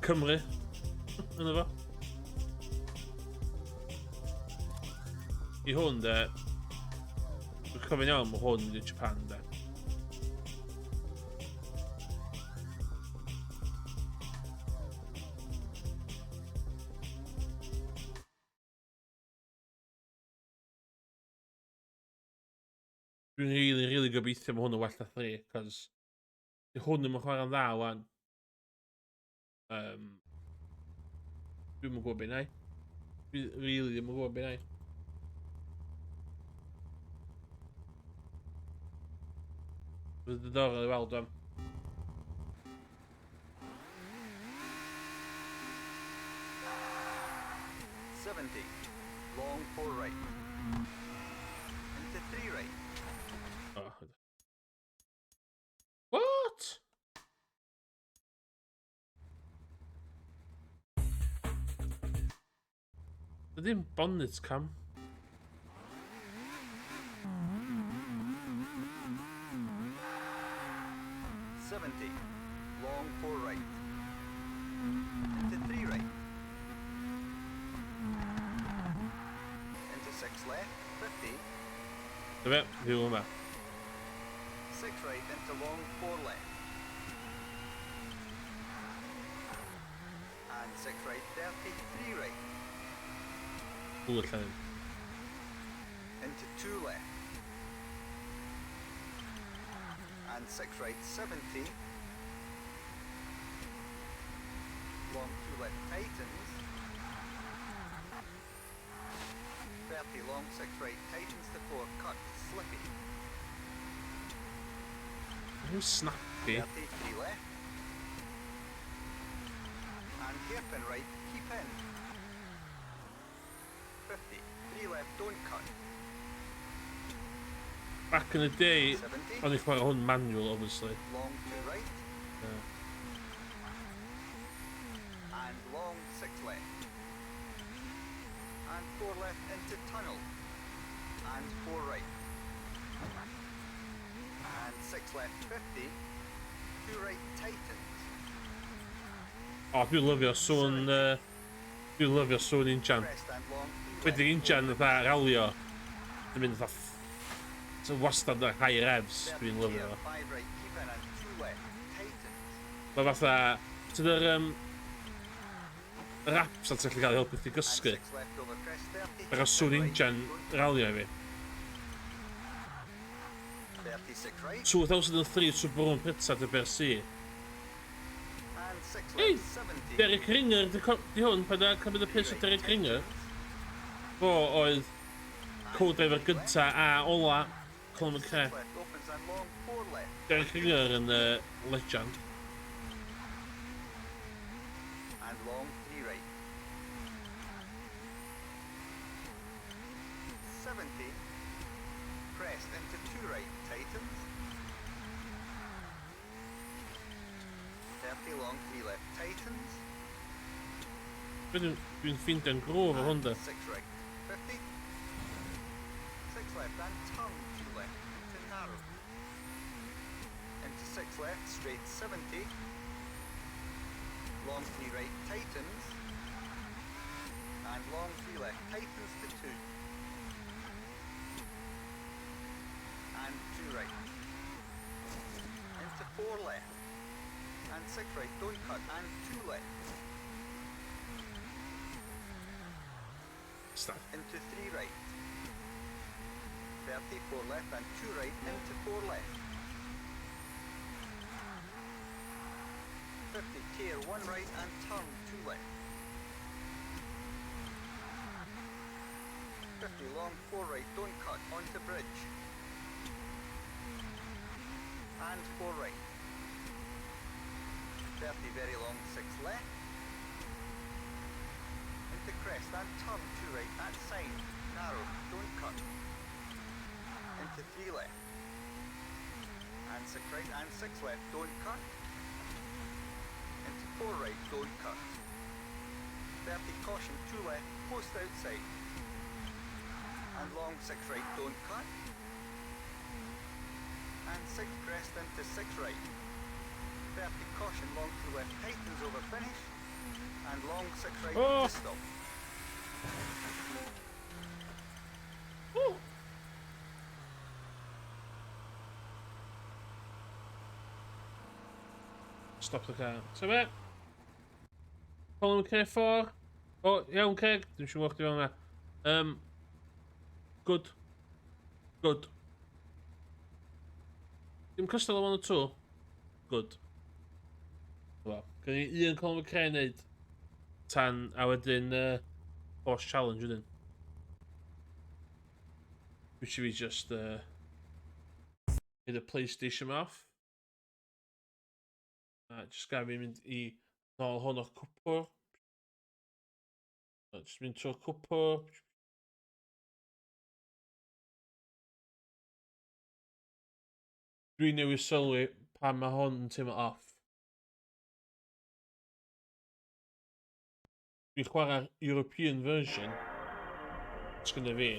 Cymru yna fo. I hwn de, dwi'n cofio'n iawn, mae hwn yn Japan de. Dwi'n really, really gobeithio mae hwn yn well na 3, cos di hwn ddim yn chwarae'n dda wan. Dwi'm yn gwybod beth nai. Dwi really ddim yn gwybod beth nai. Fydd diddorol i weld wan. 70. Long 4 right. Into 3 right. Oh. What? Ddim bonnet cam. 70. Long 4 right. Into 3 right. Into 6 left. 50. Dyma, fyw yma. 6 right into long 4 left. And 6 right 30, 3 right. Ww, allan ddim. Into 2 left. And 6 right 70. Long 2 left tightens. 30 long 6 right tightens to 4 cut slippy. Who's snappy? 33 left. And hairpin right, keep in. 50, 3 left, don't cut. Back in the day, 70. o'n i'n chwarae hwn manual, obviously. Long 2 right. Yeah. And long 6 left. And 4 left into tunnel. And 4 right. And 6 left 50. 2 right tightens. O, dwi'n lyfio sŵn... Dwi'n lyfio sŵn injan. Crest and long 3 left. Wedi'r injan fatha ralio. Dwi'n mynd fatha... So wastad ar high revs, dwi'n lyfio fo. 5 right, keep in and 2 left, tightens. Mae fatha... Sydd yr um, yr apps a ti'n gallu cael ei helpu chdi gysgu. Ac os sŵn injan ralio i fi. 2003 Subaru Impreza dy BRC. Ei, Derek Ringer, di, di hwn, pa da cymryd y pris o Derek Ringer? Fo oedd co-driver gynta a ola Colin McRae. Derek Ringer yn legend. And long 3 right. 70. Crest into 2 right, tightens. 30 long 3 left, tightens. Dwi'n dwi ffeindio'n grof o hwn da. 6 right, 50. 6 left and turn 2 left into narrow. Into 6 left, straight 70. Long 3 right, tightens. And long 3 left, tightens to 2. And 2 right. Into 4 left. And 6 right, don't cut, and 2 left. Stop. Into 3 right. 30, 4 left and 2 right, into 4 left. 50, care 1 right and turn 2 left. 50, long 4 right, don't cut, onto bridge. And 4 right. 30, very long, 6 left. Into crest and turn 2 right at sign, narrow, don't cut. Into 3 left. And 6 right and 6 left, don't cut. Into 4 right, don't cut. 30, caution, 2 left, post outside. And long 6 right, don't cut. And 6 crest into 6 right. 30, caution, long 2 left, tightens over finish. And long 6 right Oh. to stop. Woo. Stop the car. So be? Colin McRae 4. O, iawn, Craig. Dwi'n siŵr bod chdi fel yna. Good. Good. Dim cystal o 1 o 2. Good. Wel, gen i un Colin McRae wneud tan, a wedyn Porsche Challenge wedyn. Which fi just hit y PlayStation off. A just gael fi mynd i nôl hwn o'r cwpwr. A just mynd trwy'r cwpwr. Dwi'n newid sylwi pan mae hwn yn teimlo off. Dwi'n chwarae'r European version sgynna fi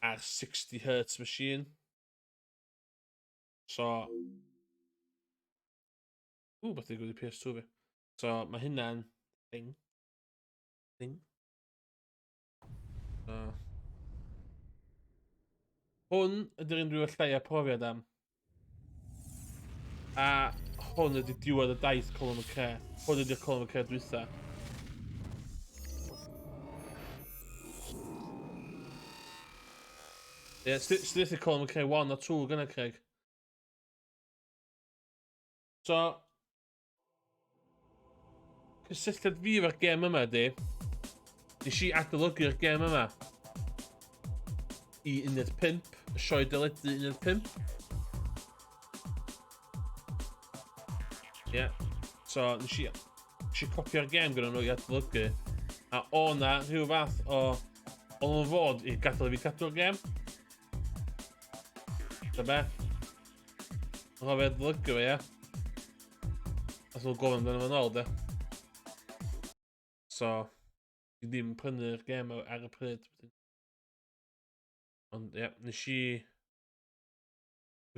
ar 60 Hz machine. So... Ww, beth i gwyd i PS2 fi. So, mae hynna'n thing. Thing. So... Hwn ydy'r un dwi efo llai o profiad am. A hwn ydy diwedd y daith Colin McRae. Hwn ydy'r Colin McRae dwytha. Ie, yeah, sdi Colin McRae 1 a 2 gyna, Craig. So, cysylltiad fi efo'r gêm yma ydy, nes i adolygu'r gêm yma i uned 5, y sioe deledu uned 5. Ie. Yeah. So, nes i copio'r gêm gyda nhw i adolygu, a o na rhyw fath o... O'n nhw'n fod i gadael i fi cadw'r gêm. Da be? O'n nhw'n adolygu fe, ie? Nath nhw gofyn amdano fo'n ôl, de. So, i ddim prynu'r gêm ar y pryd. Ond, ie, nes i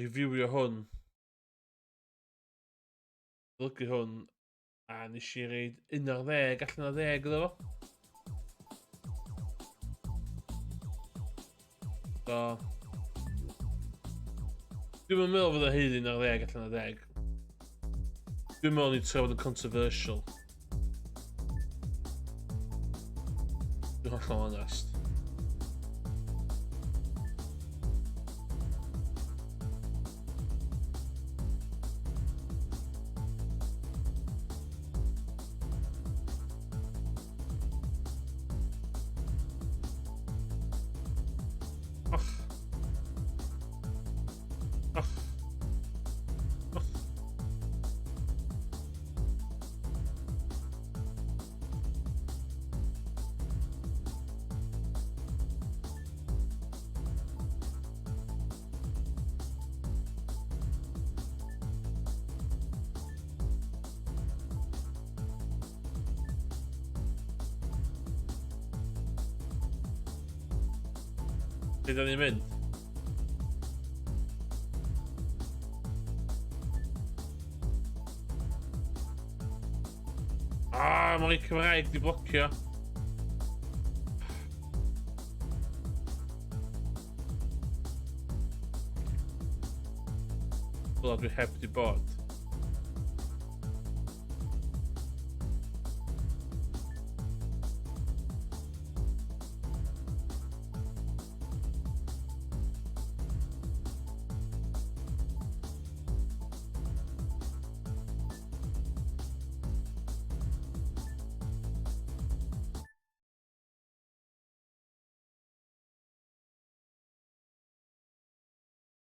reviewio hwn. Golygu hwn, a nes i reid 11 allan o 10 iddo fo. So, dwi'n meddwl fod o hyd 11 allan o 10. Dwi'n meddwl ni'n trio bod yn controversial. Dwi'n hollol onest. Och. Och. Och. Lle da ni'n mynd? Ah, mae'n Cymraeg di blocio. Wel, dwi heb di bod.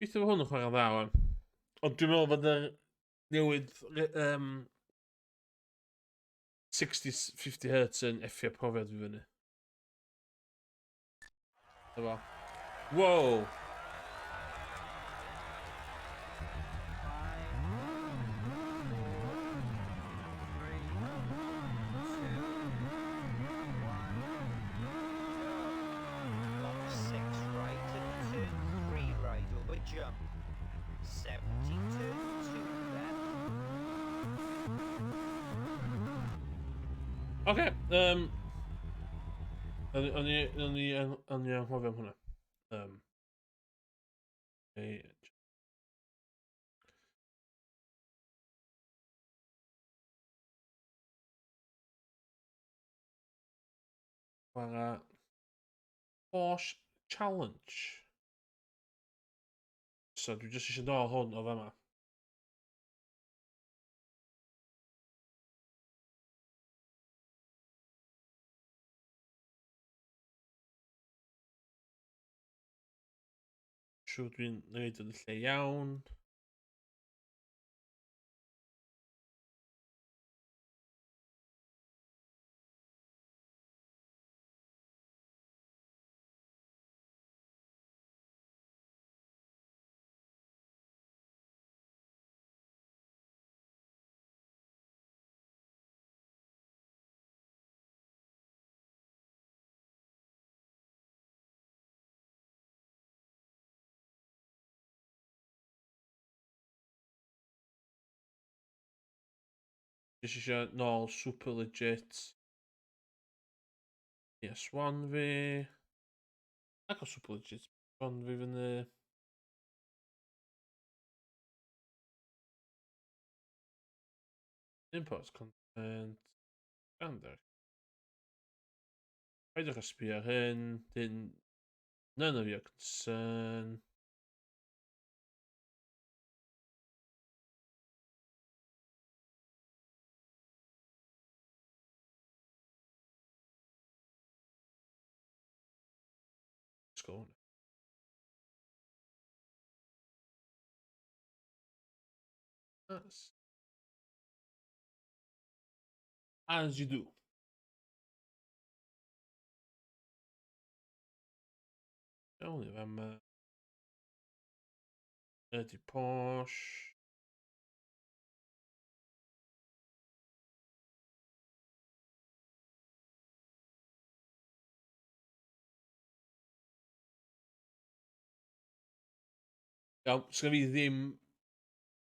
Gobeithio bod hwn yn chwarae'n dda wan. Ond dwi'n meddwl bod yr newid 60, 50 Hz yn effio profiad fi fyny. Dyma. Wow! Long 6 right and turn 3 right over jump. 70 turn 2 left. Oce, o'n i anghofio am hwnna. Chwarae Porsche Challenge. So dwi jyst eisiau nôl hwn o fama. Siŵr dwi'n neud yn y lle iawn. Jyst eisiau nôl super legit PS1 fi. Ac o super legit PS1 fi fyny. Import content. Standard. Paidwch â sbio ar hyn. Dyn none of your concern. Let's go. That's as you do. Iawn i fama. Ydy Porsche. Iawn, sgynna fi ddim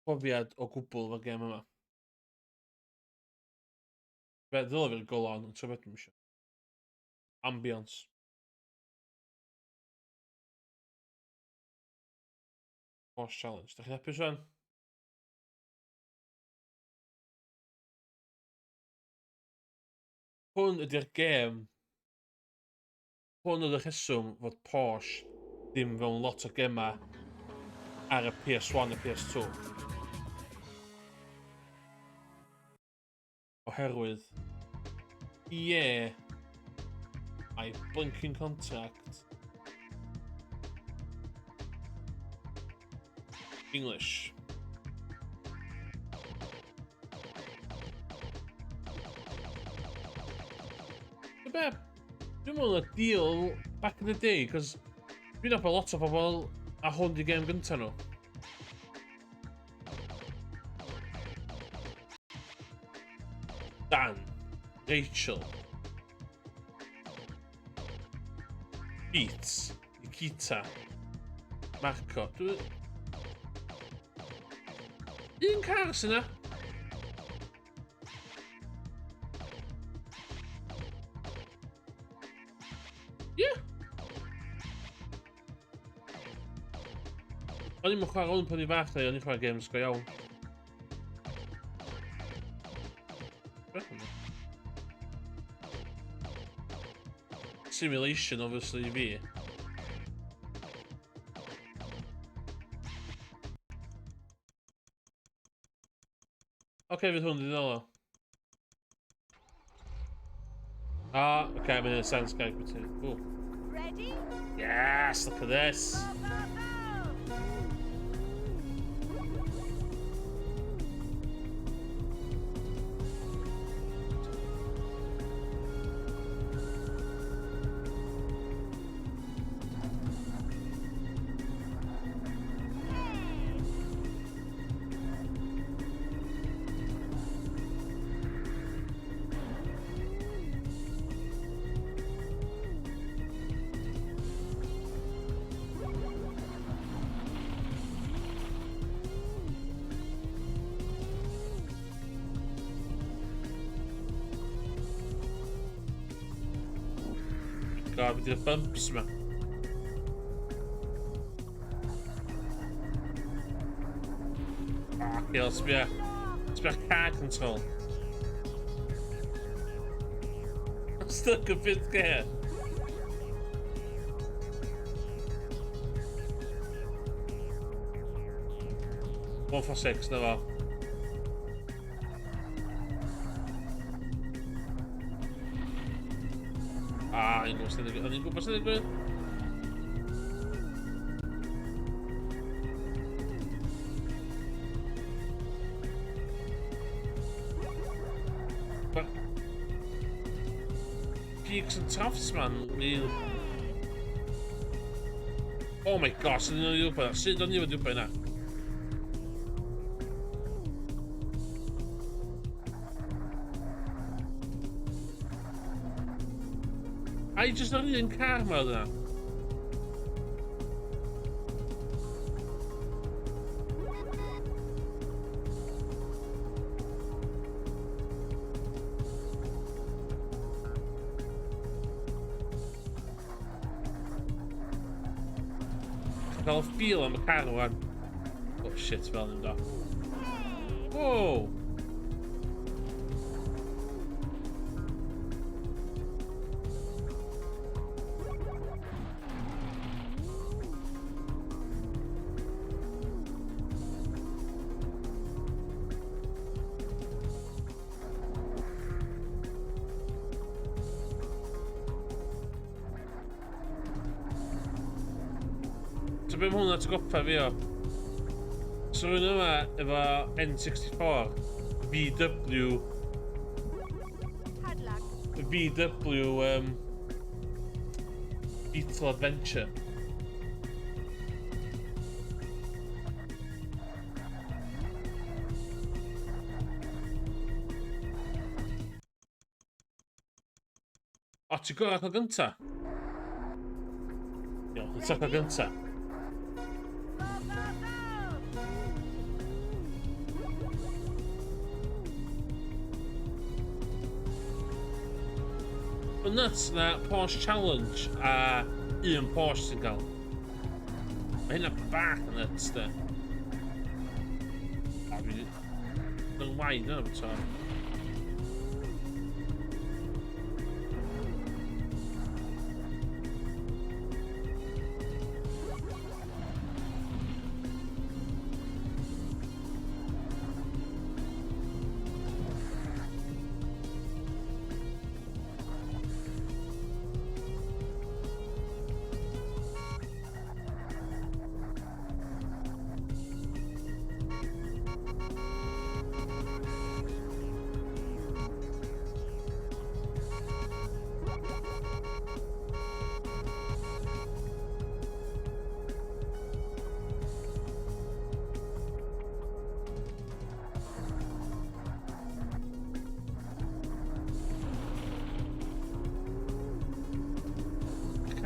profiad o gwbl efo'r gêm yma. Fe ddylai fi'r golon, ond ti'n beth dwi'n eisiau. Ambience. Porsche Challenge. Da chi'n hapus rwan? Hwn ydy'r gêm. Hwn oedd y rheswm fod Porsche ddim fewn lot o gemau ar y PS1 a PS2. Oherwydd EA a'i blinking contract English. Be? Dwi'n meddwl y deal back in the day, cos dwi'n nabod lot o bobl a hwn di gêm gynta nhw. Dan, Rachel, Beats, Nikita, Marco. Dwi... Un car sy'n yna. Ie. Yeah. O'n i'n chwarae hwn pan i fach, o'n i'n chwarae games go iawn. Simulation, obviously, i fi. Oce, okay, fydd hwn ddiddorol. Ah, okay, I'm in a sense, guys. Ooh. Ready? Yes, look at this. Go, go, go! God, we did y bumps yma. Ah, okay, sbia. Sbia car control. I'm stuck in fifth gear. 146, na fo. Ah, o'n i'n gwybod sy'n digwydd. O'n i'n gwybod sy'n digwydd. Peaks and troughs, man. Real. Oh my gosh, sut o'n i'n gwybod? Sut o'n i'n gwybod yna? Ai, jyst yr un car ma oedd yna. Cael y feel am y car rwan. Oh shit, fel yn do. Whoa! So be mae hwnna'n atgoffa fi o? So rhywun yma efo N64 VW VW Beetle Adventure. O, ti'n gorau cael gynta? Iawn, ti'n cael gynta. Mae'n nuts na Porsche Challenge a un Porsche sy'n cael. Mae hynna bach yn nuts, de. O, dwi... Yn wain yna, bod.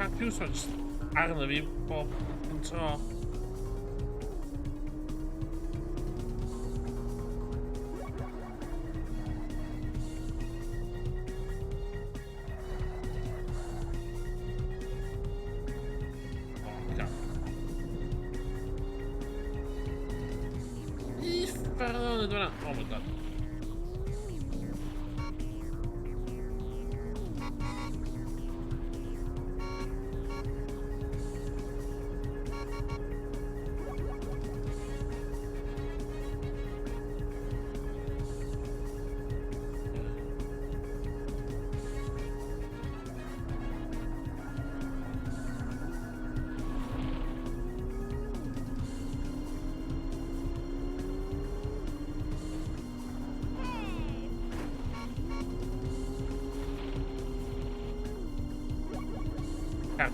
Car piws ma jyst arno fi bob yn tro. Oh my god.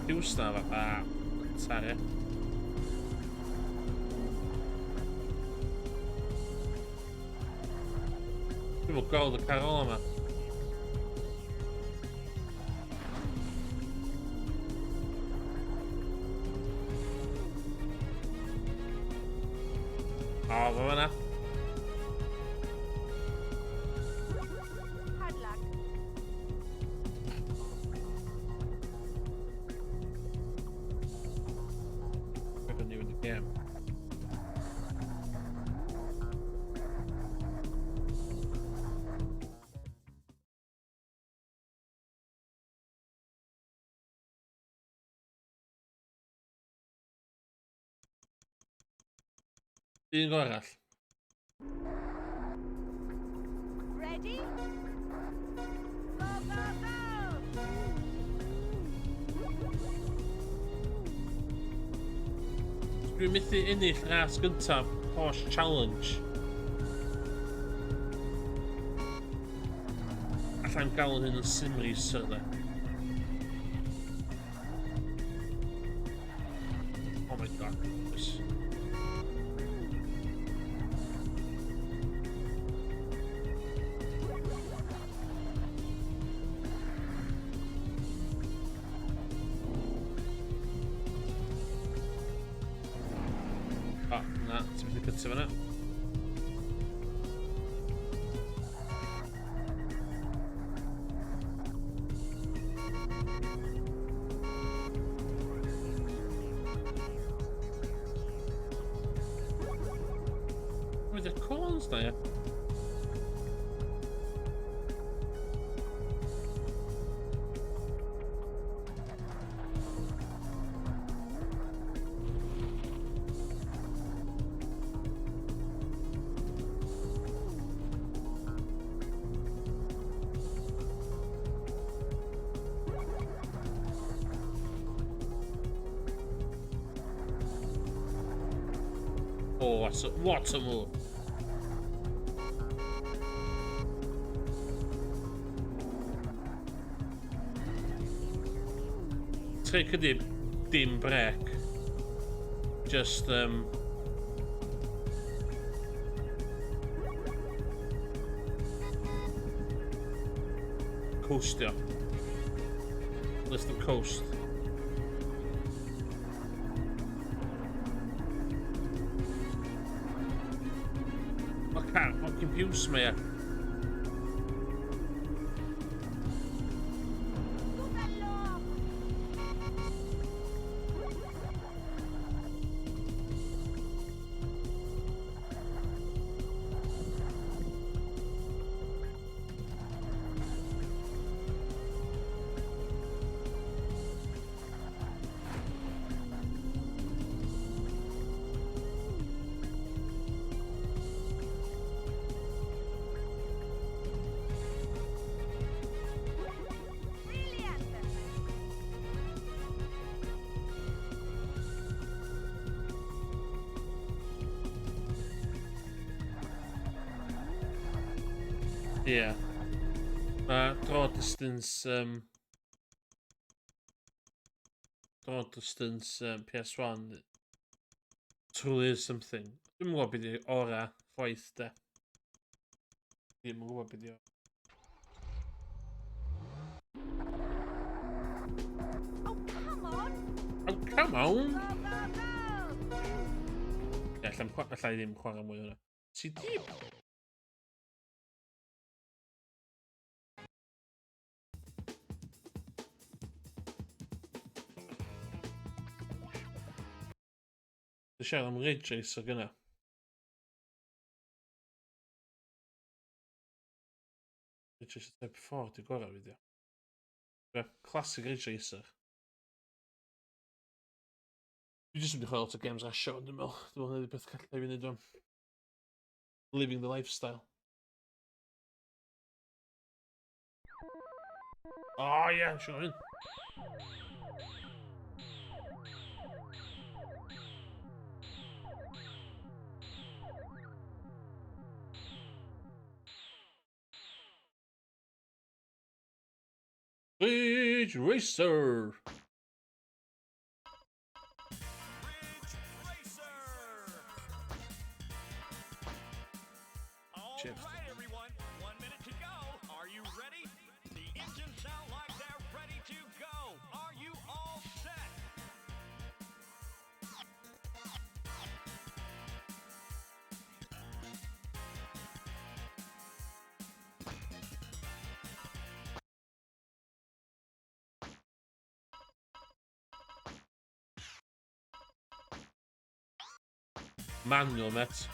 Piws na fatha tar, ie. Dwi'm yn gweld y car ola yma. O, fo fan'na. Hard luck. Dwi'n newid y gêm. Un go arall. Ready? Go, go, go! Dwi'n methu ennill ras gyntaf Porsche Challenge. Allai'm galw hyn yn sim racer, de. Oh my god. Yes. O, na, ti'n mynd i cytio fyna. With the cones na, ie. Oh, what a move. Trick ydi dim brec. Just coastio. Let them coast. Mae car fucking piws ma, ia. Tout alors! Brilliant! Ie. Yeah. Mae draw distance PS1 truly is something. Dwi'm yn gwybod beth ydi ora chwaith, de. Ddim yn gwybod beth ydi ora. Oh, come. Oh, come on! Go, go, go! Ie, alla i ddim chwarae mwy hwnna. Ti di... Dwi'n siarad am Ridge Racer gyna. Ridge Racer Type 4 di gorau fi, di. Classic Ridge Racer. Dwi jyst yn mynd i chwarae lot o games rasio, dwi'n meddwl. Dwi'n meddwl hynny 'di peth calla i fi wneud rwan. Living the lifestyle. O oh, ie, yeah, siwr hyn. Ridge Racer! Ridge Racer! All Chips. right, everyone, 1 minute to go. Are you ready? The engines sound like they're ready to go. Are you all set? Manual, mate. Racer!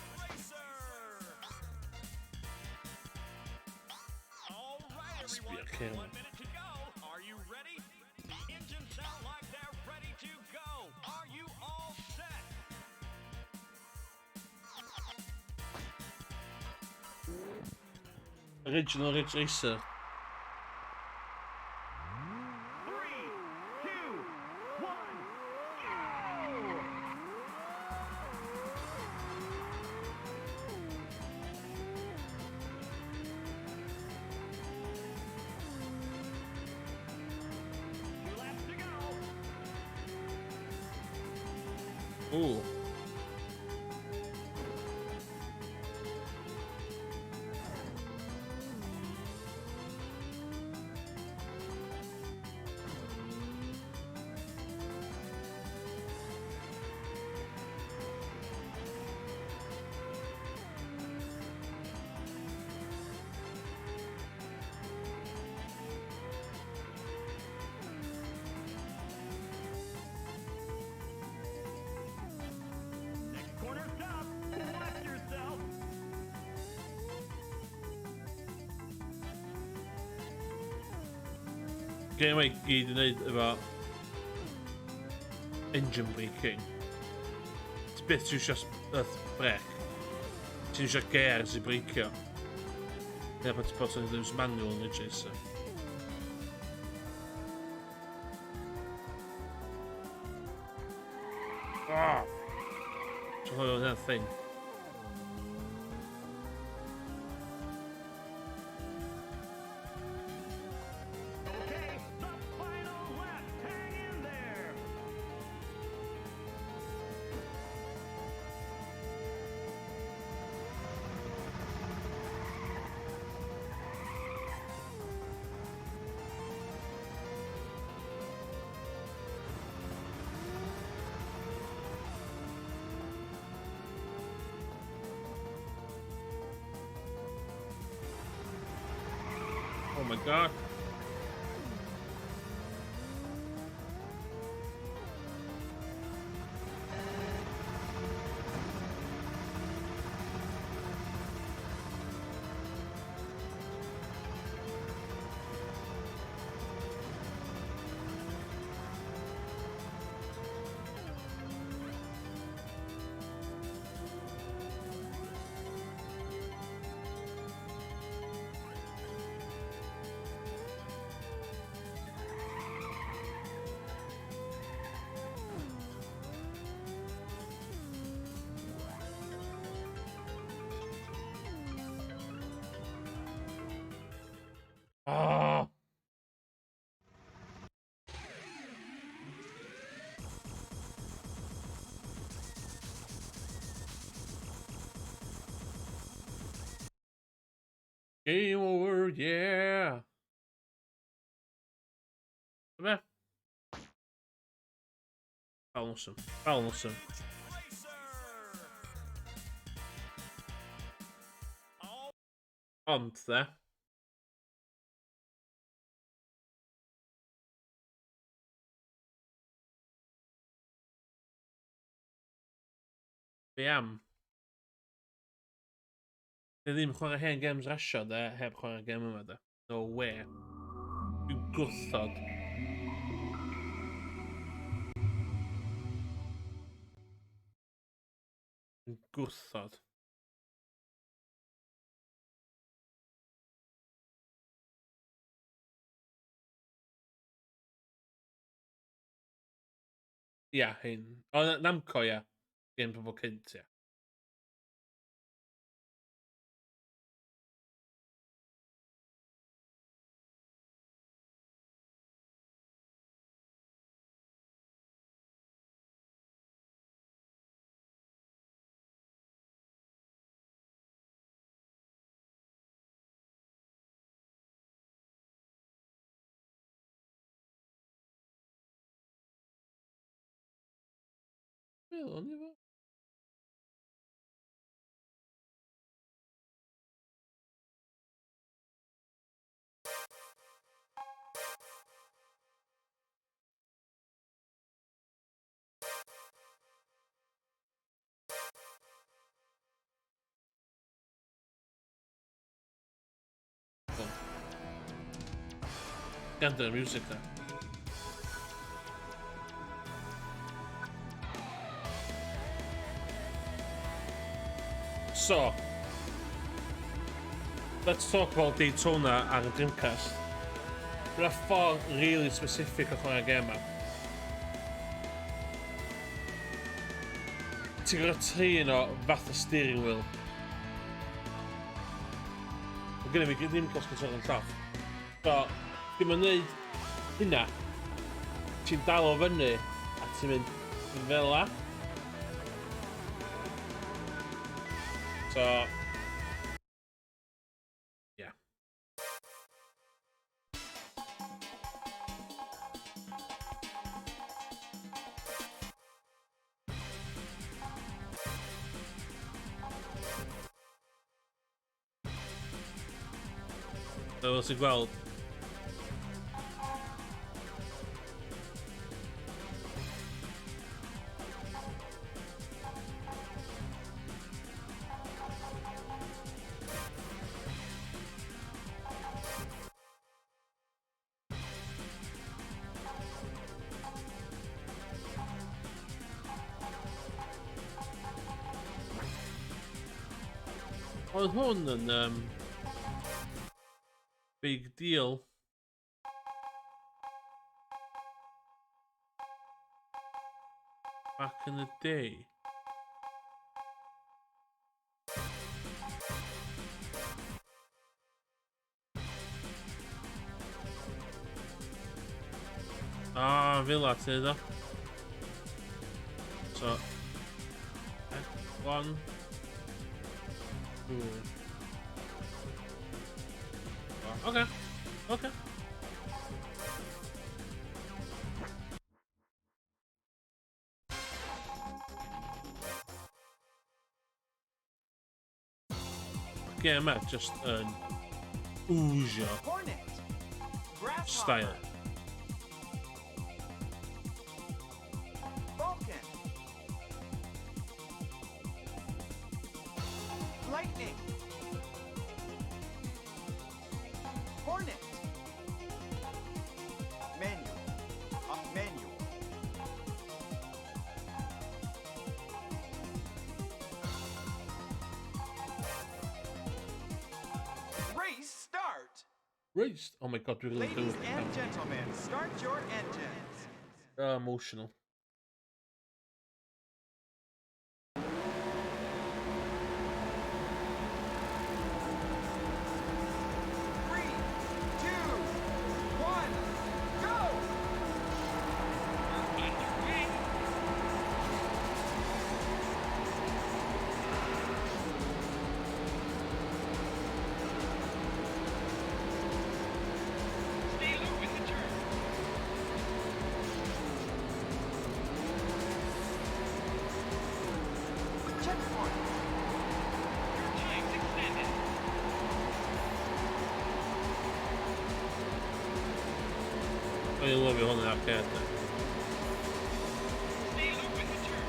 All right, everyone, Sbia cer 1 minute to go. Are you ready? The engines sound like they're ready to go. Are you all set? Original Ridge Racer. 3, 2, 1, go! 2 laps to go. Ooh. Next corner stop. Watch yourself. Game i gyd yn neud efo engine braking. Ti byth ti'n iwsio brec. Ti'n iwsio gears i breicio. Dyna pan ti'n bod yn iwsio manual yn Ridge Racer. Ah! Ti'n chwilio hynna'n thing. Okay, the final lap. Hang in there. Oh my god. Ah! Game over, yeah! Be? Fel awesome. Fel awesome. Ond, de. Be am? Dwi ddim chwarae hen games rasio, de, heb chwarae gem yma, de. No way. Dwi'n gwrthod. Dwi'n gwrthod. Ia, hyn. O, Namco, ia. Game pobl cynt, ia. Wel, o'n i fo. Gwrando ar music na. So, let's talk about Daytona ar y Dreamcast. Mae'n ffordd really specific o chwarae gêm yma. Ti'n gorfod trin o fath o steering wheel. Mae gennym fi ddim cost control yn llaff. So, dim yn neud hynna. Ti'n dal o fyny a ti'n mynd fel la. So, yeah. Fel ti'n gweld, Oedd hwn yn big deal. Back in the day. Ah, fel la ti'n neud o. So, 1, 2. Okay. Gêm yma just yn oozio Hornet. Grasshopper. style. Falcon. Lightning. Hornet. Menu. Up menu. Race start. Race. Oh my god, dwi'n really Ladies do. and gentlemen, start your engines. Emotional. 3, 2, 1, go! We're underway. Stay low in the turn. O'n i'n lyfio hwn yn arcade. De. Stay low in the turn.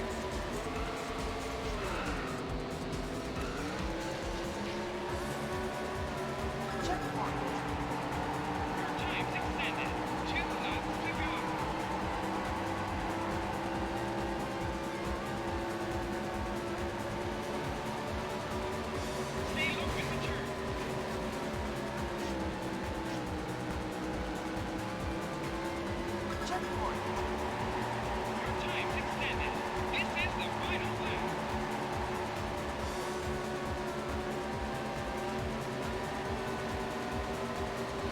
Checkpoint. Your time's extended. 2 laps to go. Stay low in the turn. Checkpoint. Your time's extended. This is the final lap.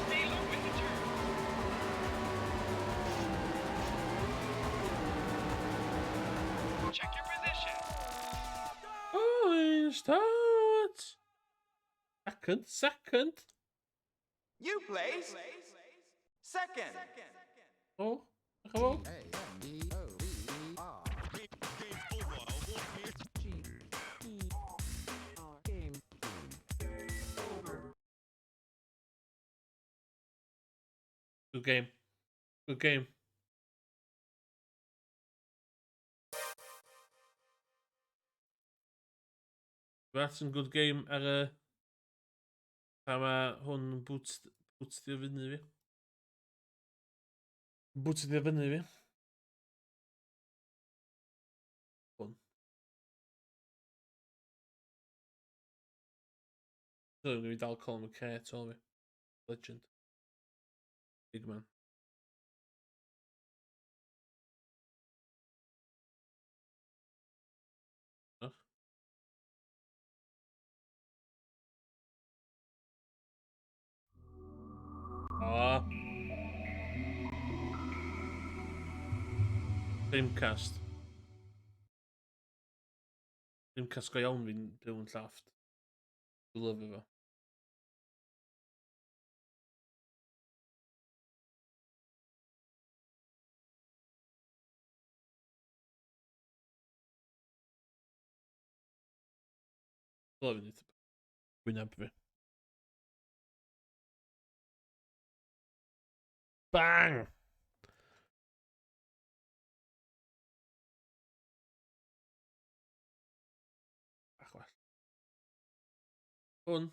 Stay low in the turn. Check your position. Oh, start! Second, second. You place second. Oh, come on. A M D O V E R. G E R game. Over. Good game. Good game. That's some good game ar y... Pa mae hwn yn bootio fyny fi. Bootio fyny fi. Hwn. Dwi'n mynd i dal Colin McRae tu ôl fi. Legend. Big man. Och. O. Dreamcast. Dreamcast go iawn fi'n byw yn llofft. Dwi'n lyfio fo. Dwi'n lyfio nid wyneb fi. Bang! Bach well. Hwn.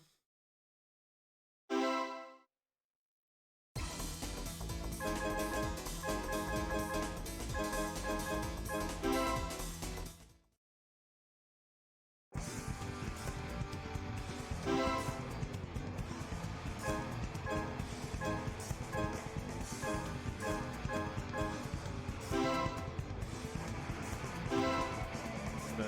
Be?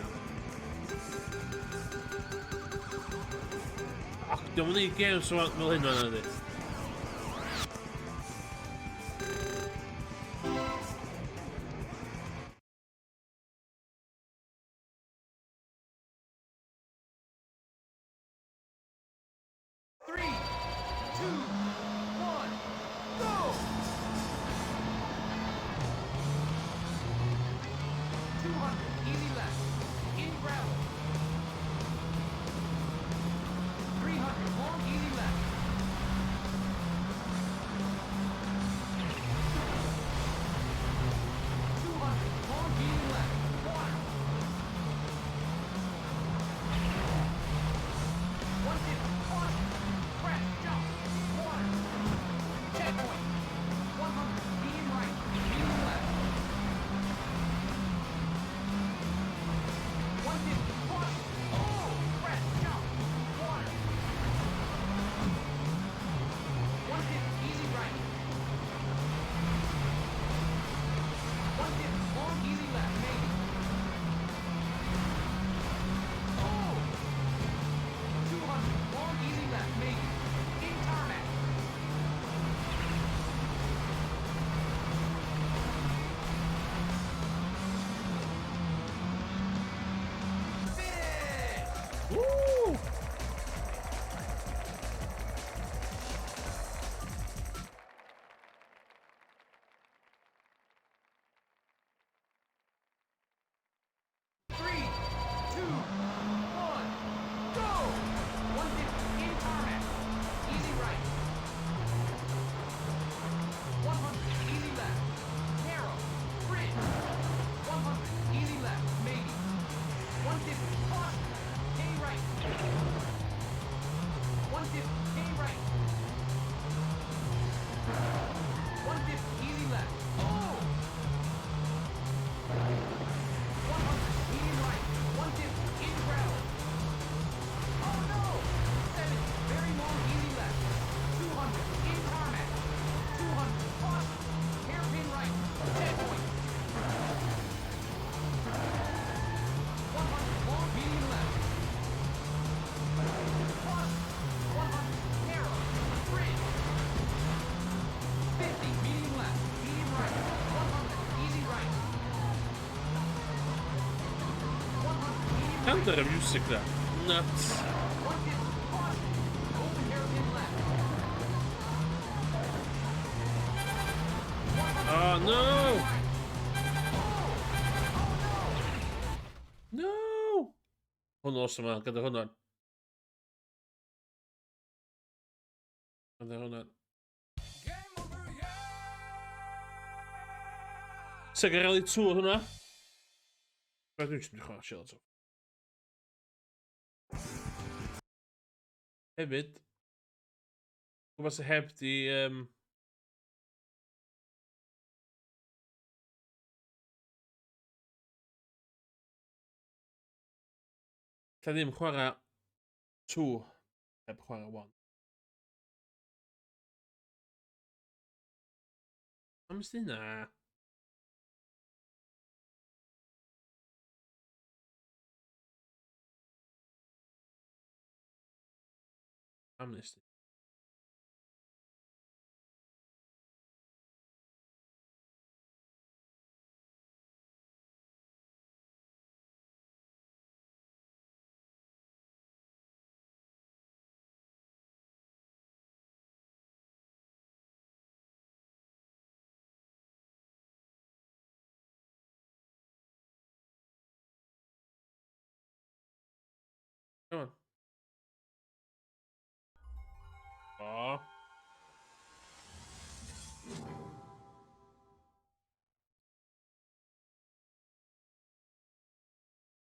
Ach, diolch yn neud games fel hyn o'n ydy. 3, 2, 1, go! 200, easy left, in gravel. 300, long, easy left. 200, long, easy left, water. 150, caution, crest, jump, water. Checkpoint. 100, medium right, medium left. 150, caution, oh, crest, jump, water. 150, easy right. 150, long, easy left, maybe. Oh! 200, long, easy left, maybe. In tarmac. Finish! Woo! 3, 2, 1, go! 150, in tarmac. Easy right. 100, easy. Gwrando ar y music na. Nuts. 150, caution. Open hairpin left. Oh, no! No! Hwn awesome man, gyda hwnna. Gyda hwnna. Sega Rally 2 oedd hwnna. Rhaid dwi'n mynd i chwarae chill eto. Hefyd, gwybod sy'n heb di... Alla ddim chwarae 2 heb chwarae 1. Am ysdi na? Am ysdi? Come on. Aw.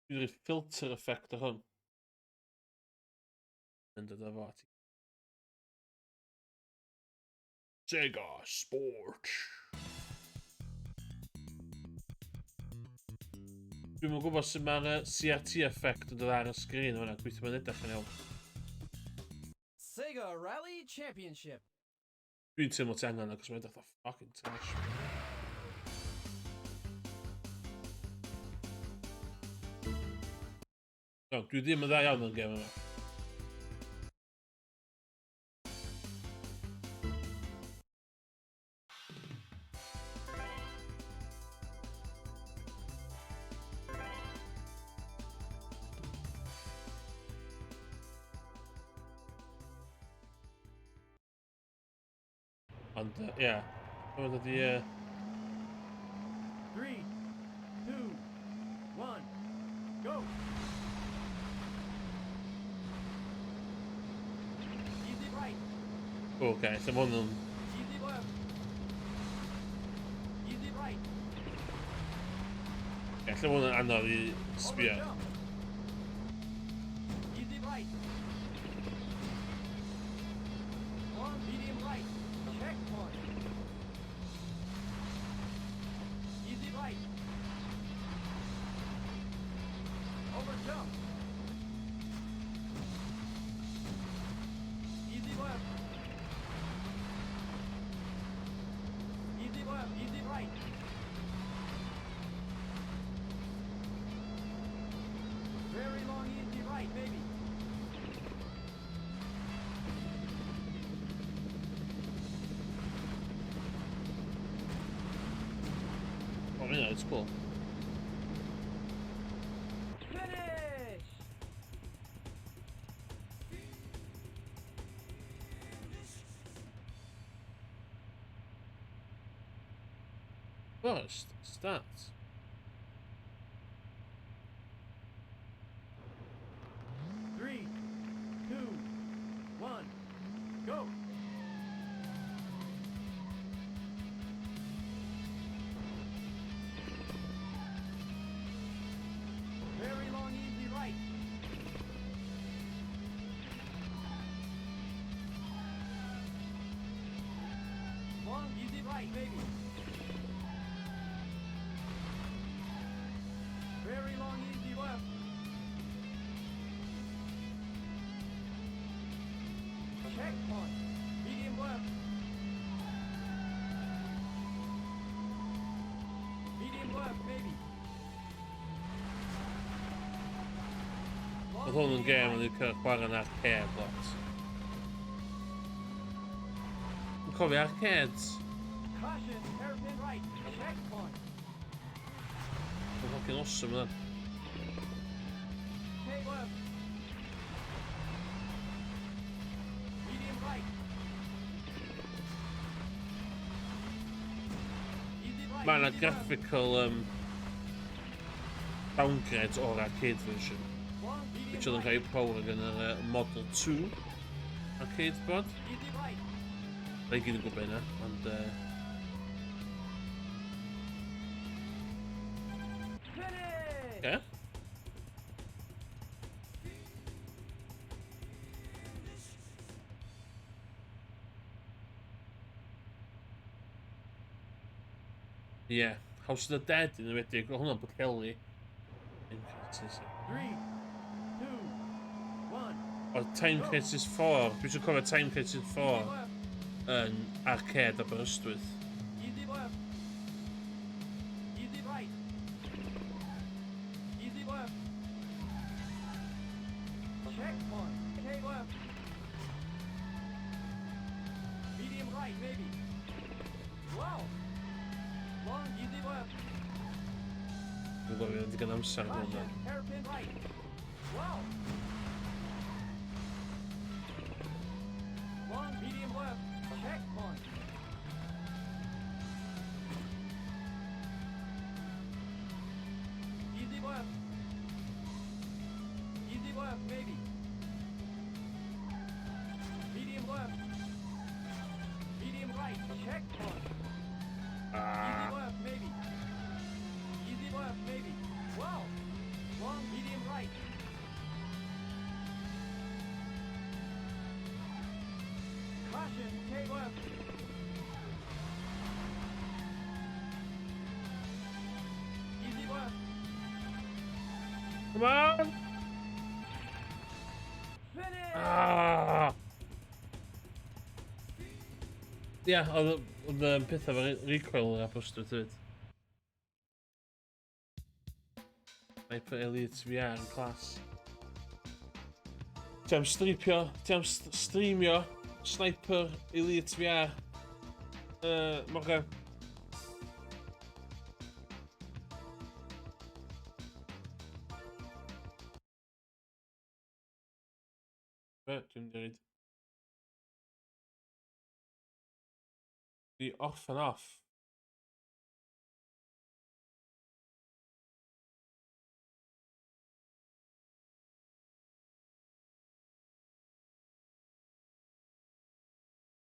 Dwi'n rhoi filter effect ar hwn. Yn dod â fo at. Sega Sport. Dwi'm yn gwybod sut mae'r CRT effect yn dod ar y sgrin hwnna, gweithio mae'n edrych yn iawn. Sega Rally Championship. Dwi'n teimlo ti angen achos mae'n edrych fatha fucking trash. No, dwi ddim yn dda iawn yn gêm yma. Ond, ie. Yeah. Mae'n dod i... 3, 2, 1, go! Easy right. O, oce, lle mae hwn yn... Easy left. Easy right. Ie, lle mae hwn yn anodd i sbio. Over jump. Easy right. Long medium right. Checkpoint. Easy right. Over jump. Easy left. Easy left. Easy right. Very long easy right, maybe. Oh, yeah, it's cool. Finish! First, start. 3, 2, 1, go! Very long, easy right. Long, easy right, maybe. Very long, easy left. Checkpoint. Medium left. Medium left, maybe. Oedd hwn yn gêm oedd i'n chwarae yn arcade lot. Yn cofio arcades. Caution, hairpin right. Checkpoint. Mae'n fucking awesome yna. right. Mae yna easy left. graphical downgrade o'r arcade version. Long, medium Which oedd yn right. rhoi power gan yr Model 2 arcade board. Easy right. Mae gyd yn gwybod hynna, ond... Finish! Okay. Ie, yeah. House of the Dead yn enwedig, o hwnna'n Pwllheli. Time Crisis. 3, 2, 1. O Time Crisis 4, dwi eisiau cofio Time Crisis 4 Easy left. yn arcade Aberystwyth. Easy left. Easy right. Easy left. Checkpoint. K left. Medium right, maybe. Wow. Long, easy left. Dwi'n gofio digon amser hwnna. Caution, hairpin right. Wow. Long, medium left. Checkpoint. Easy left. Easy left, maybe. Medium left. Medium right. Checkpoint. Easy left, maybe. Easy left, maybe. Wow. Long, medium right. Caution, K left. Easy left. Come on! Finish! Ah! Ia, oedd y pethau efo recoil yn Aberystwyth hefyd. Sniper Elite VR yn class. Ti am stripio, ti am streamio Sniper Elite VR. Morgan. Be, dwi'n mynd i reid. Di off and off.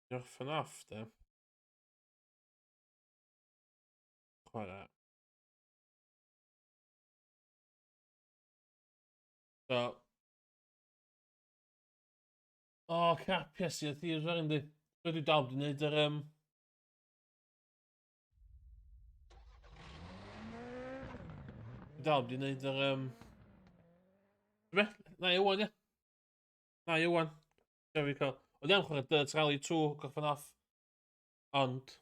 Di off and off, de. Chwarae. So. O, oh, crap, yes, Sea of Thieves fel yndi. Dwi dal wedi gwneud yr... Dwi dal wedi gwneud yr... Be? Na i wan, ie. Na i wan. Fi cael. Oedd iawn chwarae Dirt Rally 2, gorffen off. Ond...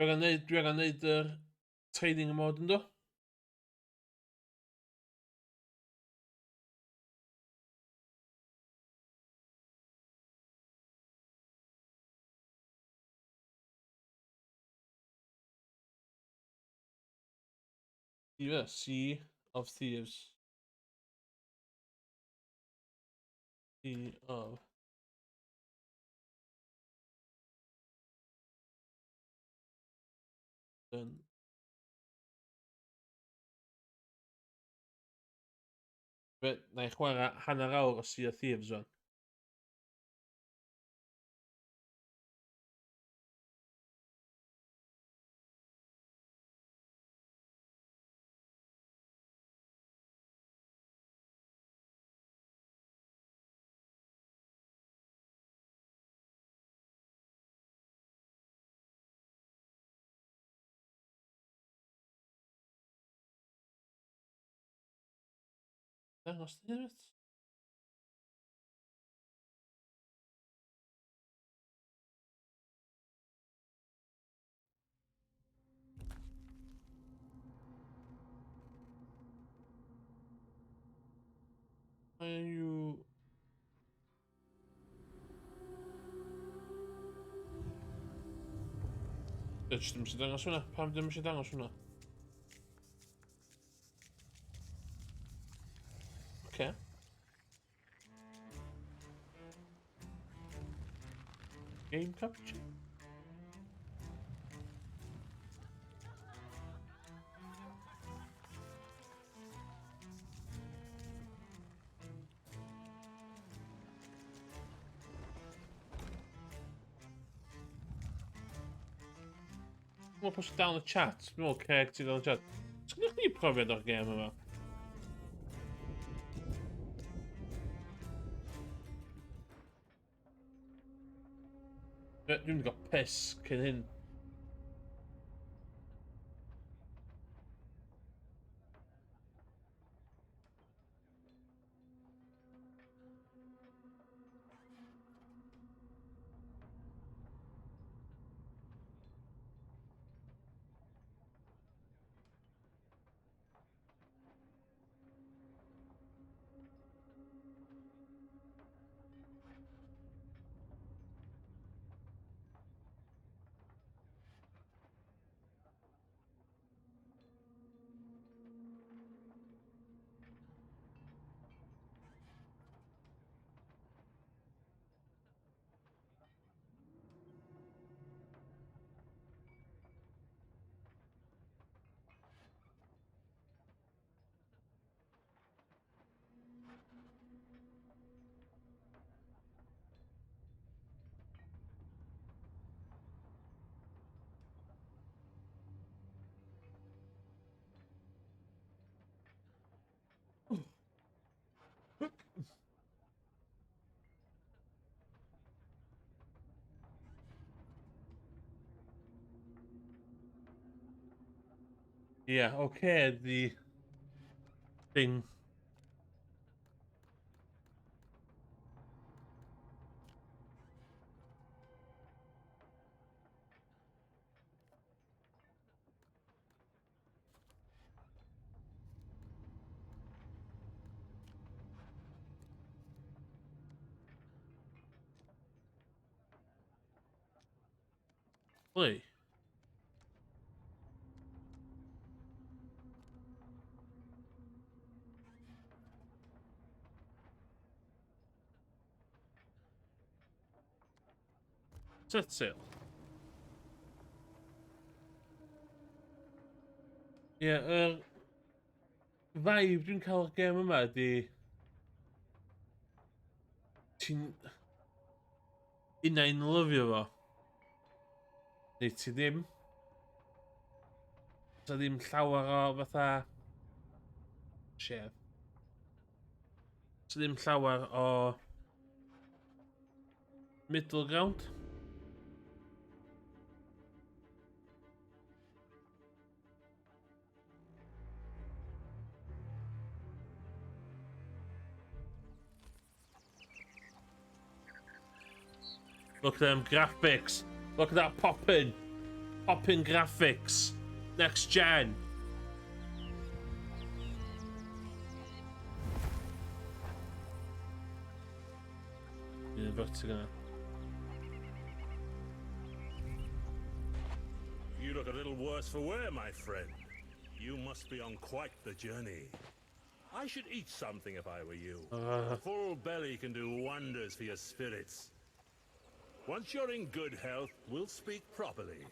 Dwi angen neud yr training mode ynddo. Yeah, Sea of Thieves. Sea of Done. Be, na i chwarae hanner awr o Sea of Thieves wan. Dangos di hefyd. Why are you... Jyst ddim eisiau dangos hwnna. Pam ddim eisiau dangos hwnna? Okay. Game capture? Dwi'n post down the chat. Dwi'n meddwl Craig ti down the chat. Sgynnych chdi profiad o'r gêm yma? Dwi'n mynd gael piss cyn hyn. Yeah, okay, the thing. Play. Set sail. Ie, yeah, vibe dwi'n cael o'r gêm yma ydy... Ti'n... Unai'n lyfio fo. Neu ti ddim. Sa ddim llawer o fatha... Share. Sa ddim llawer o... Middle ground. Look at them graphics. Look at that popping. Popping graphics. Next gen. Yeah, vertigo. You look a little worse for wear, my friend. You must be on quite the journey. I should eat something if I were you. A full belly can do wonders for your spirits. Once you're in good health, we'll speak properly.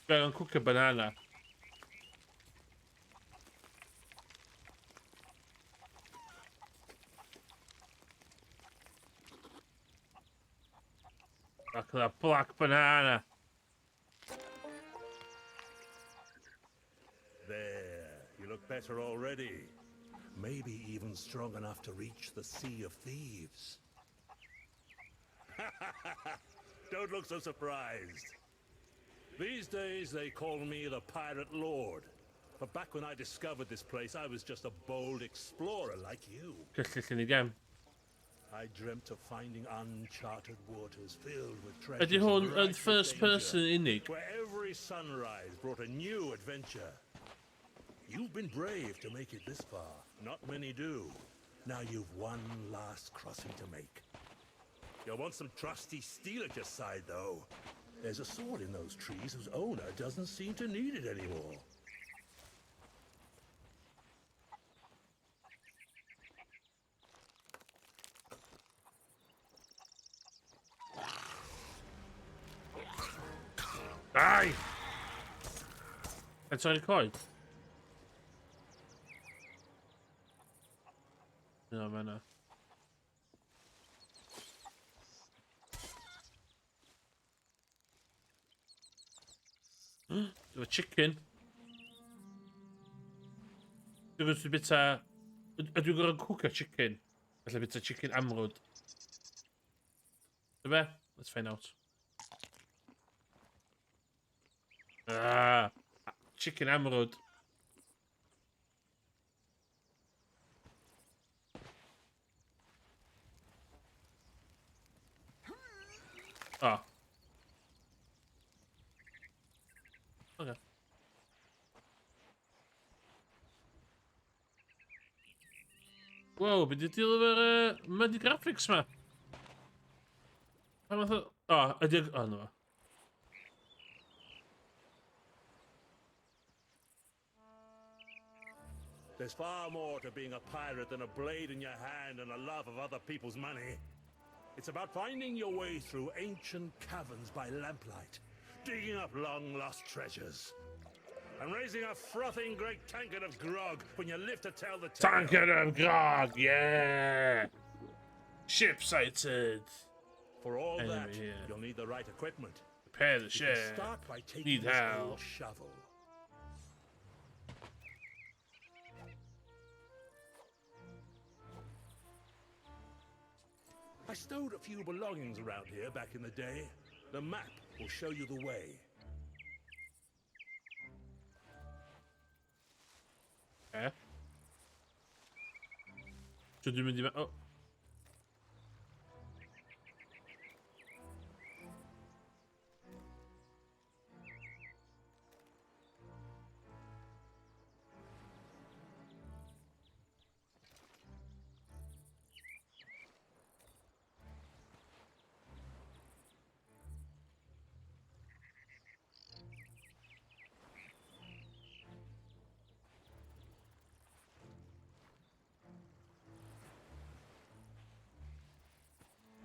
Better cook a banana. Look at that black banana. There, you look better already. Maybe even strong enough to reach the Sea of Thieves. Don't look so surprised. These days they call me the Pirate Lord. But back when I discovered this place, I was just a bold explorer like you. Again. I dreamt of finding uncharted waters filled with treasures. Ydy hwn yn first person unig? Where every sunrise brought a new adventure. You've been brave to make it this far. Not many do. Now you've one last crossing to make. You'll want some trusty steel at your side, though. There's a sword in those trees whose owner doesn't seem to need it anymore. Ai! Yn torri coed? fanna. Efo chicken. Dwi'n gwybod bita... Ydw i'n gorfod cwcio chicken? Felly bita chicken amrwd. Dyma be? Let's find out. Ah, chicken amrwd. Oh. Okay. Wow, be di deal efo'r muddy graphics ma? Pa fath o... O, ydy... O, no. There's far more to being a pirate than a blade in your hand and a love of other people's money. It's about finding your way through ancient caverns by lamplight, digging up long-lost treasures, and raising a frothing great tankard of grog when you live to tell the tale. Tankard of grog, yeah! Ship sighted! For all Enemy that, here. you'll need the right equipment. Prepare the You ship. can start by taking Need this help. old shovel. I stowed a few belongings around here back in the day. The map will show you the way. Okay. So dwi'n mynd i... Oh.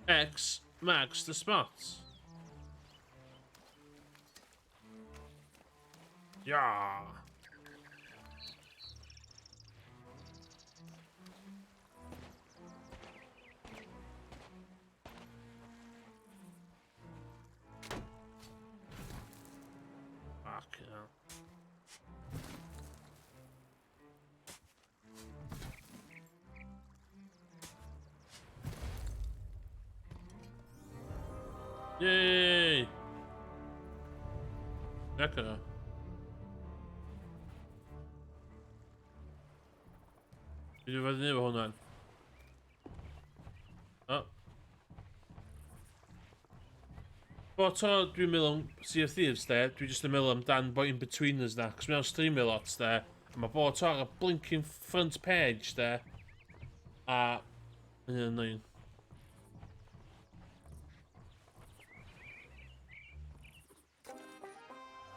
X marks the spots. Yeah. Fuck hell. Yay! Lekker. Dwi wedi fod efo hwnna. O. Bo tro dwi'n meddwl am Sea of Thieves de, dwi jyst yn meddwl amdan boi in-betweeners na, cos mae'n streamio lot de, a mae bo tro ar y blinking front page de, a mae'n annoying.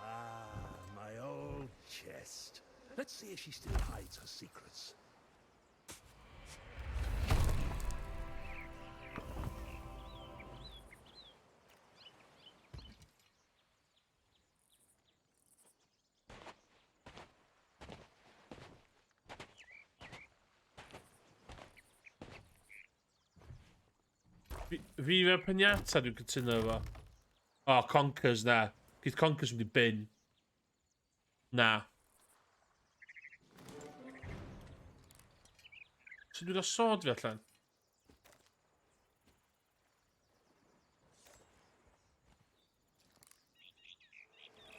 Ah, my old chest. Let's see if she still hides her secrets. Viva Pinata dwi'n cytuno efo. O, oh, Conkers na. Geith Conkers mynd i bin. Na. So dwi'n cael sword fi allan?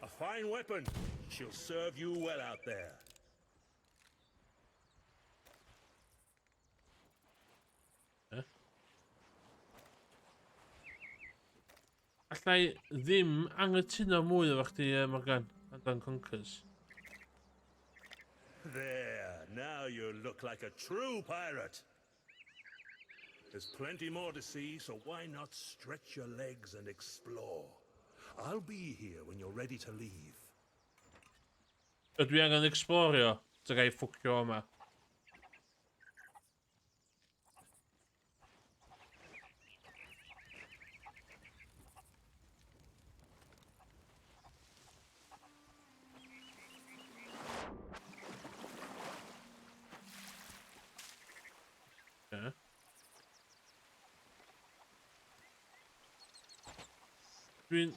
A fine weapon. She'll serve you well out there. Alla i ddim anghytuno mwy efo chdi, Morgan, amdan Conkers. There, now you look like a true pirate. There's plenty more to see, so why not stretch your legs and explore? I'll be here when you're ready to leave. Ydw i angen explorio? Ta ga i ffwcio yma. Okay. Dwi'n...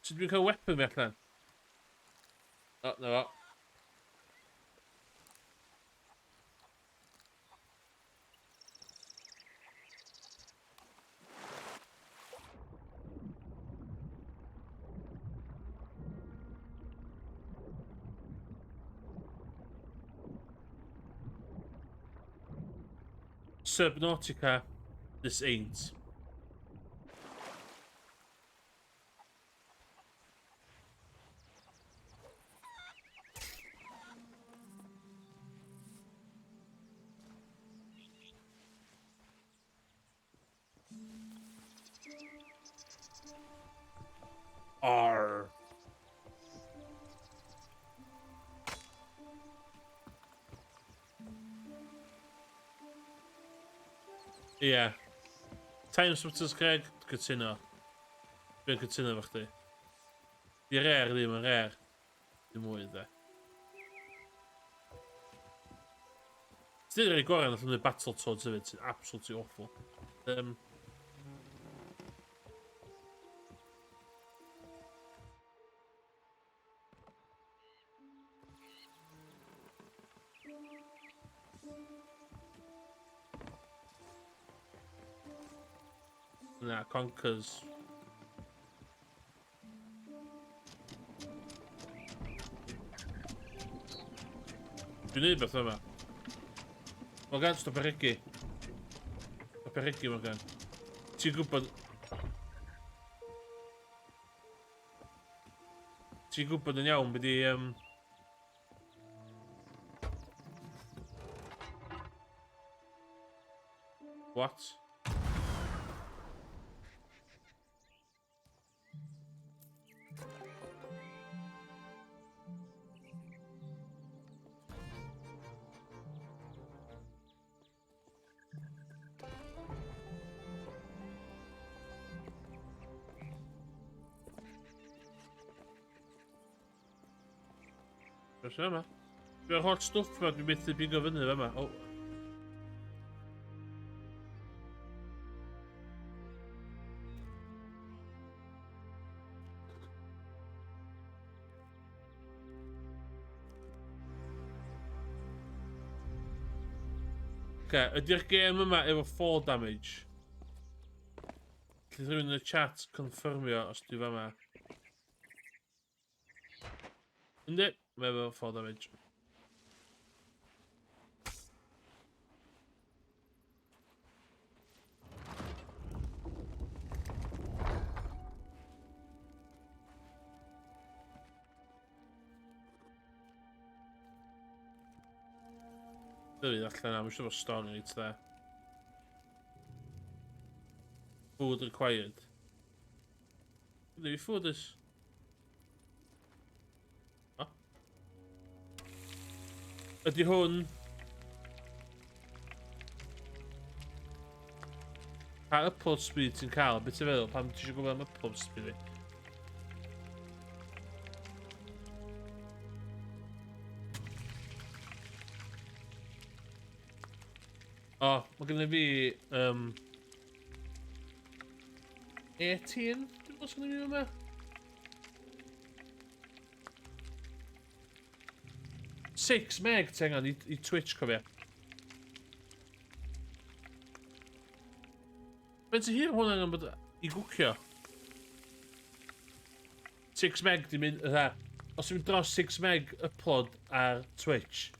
Sut dwi'n cael weapon fi allan? O, na fo. Subnautica, this ain't. R. Ie. Yeah. Time Splitters, Craig, cytuno. Dwi'n cytuno efo chdi. Di rare ddim yn rare. Dim mwy, de. Ti'n rhaid gorau nath nhw'n Battletoads hefyd, sy'n absolutely awful. Na, Conkers. Dwi'n neud beth yma. Morgan, stop ar regu. Stop ar regu, Morgan. Ti'n gwybod... Ti'n gwybod yn iawn beth i... What? Beth yma? Dwi'n holl stwff yma, dwi'n methu bigo fyny yma. Oh. Oce, ydy'r gêm yma efo fall damage? Lle rhywun yn y chat confirmio os dwi fama. Yndi, mae efo fall damage. Dyna allan am, eisiau bod stori reit dda. Food required. Ydy fi food is. O. Ydy hwn... Pa upload speed ti'n cael? Beth ti'n feddwl? Pam ti eisiau gwybod am upload speed fi? O, mae gennym fi... 18? Dwi'n meddwl sgynny fi yma. 6 meg ti angen i Twitch, cofia. Faint o hir hwn angen bod i gwcio? 6 meg di mynd, ydda. Os ti'n mynd dros 6 meg upload ar Twitch,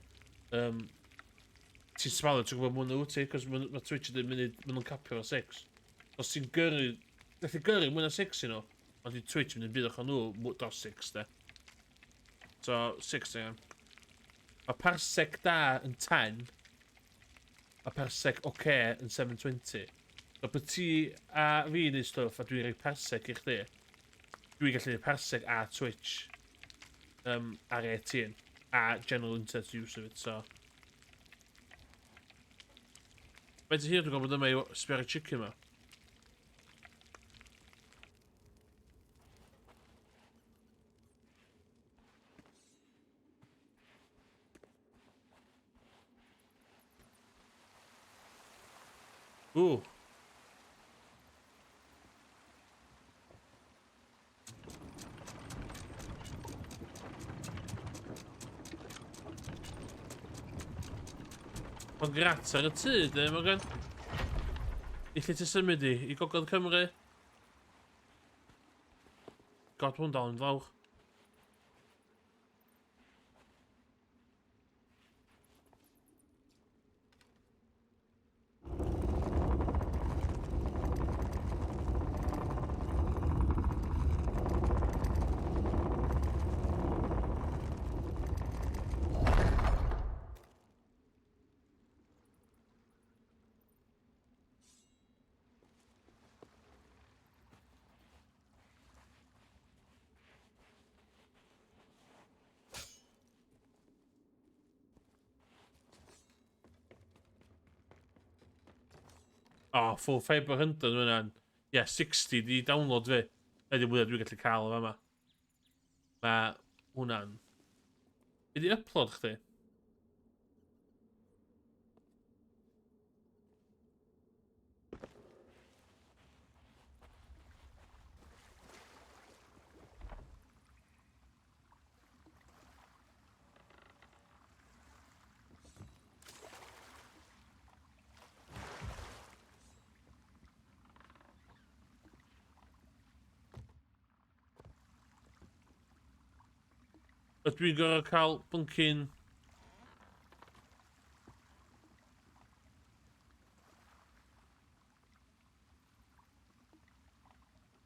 ti'n smalio, ti'n gwybod mwy na wyt ti, cos ma Twitch yn dweud munud, ma nhw'n capio fo 6. Os ti'n gyrru, gallu gyrru mwy na 6 i nhw, ond di Twitch mynd yn byd o'ch nhw dros 6, de. So, 6 angen. Mae parsec da yn 10, a parsec oce yn 720. So, bod ti a fi yn neud stwff a dwi'n rhoi parsec i chdi, dwi'n gallu neud parsec a Twitch ar 18, a general internet use of it, so. Faint o hir dwi'n gwybod bod yma i sbio ar y chicken ma? Ww. Congrats ar y tŷ, de, Morgan. I lle ti symud i? I Gogledd Cymru? God, hwn dal yn fawr. Oh, full fiber 100 mae hwnna'n... Yeah, 60 di download fi. Ydy mwyaf dwi'n gallu cael o fama. Mae hwnna'n... Be di upload chdi? Ydw i'n gorfod cael byncyn...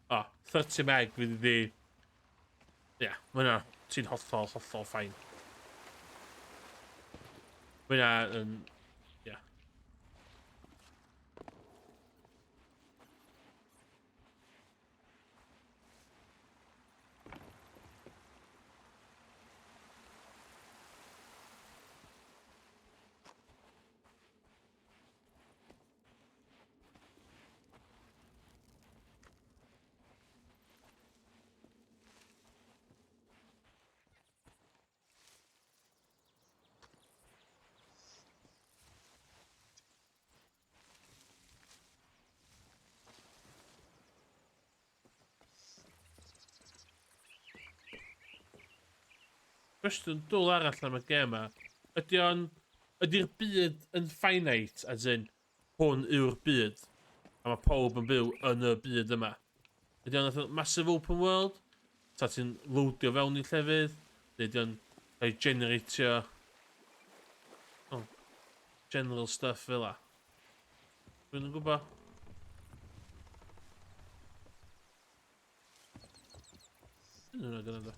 O, oh, 30 meg fydd i... Ie, yeah, mae hwnna, ti'n hollol, hollol fine. Mae hwnna yn... Ie. Yeah. Cwestiwn dwl arall am y gêm 'ma. Ydy o'n... Ydy'r byd yn finite, as in, hwn yw'r byd, a mae pawb yn byw yn y byd yma? Ydy o'n fatha massive open world? Ta ti'n loadio fewn i llefydd? Neu ydy o'n cael ei generatio... Oh, general stuff fel la. Dwi'n yn gwybod. Hwnna dyna da.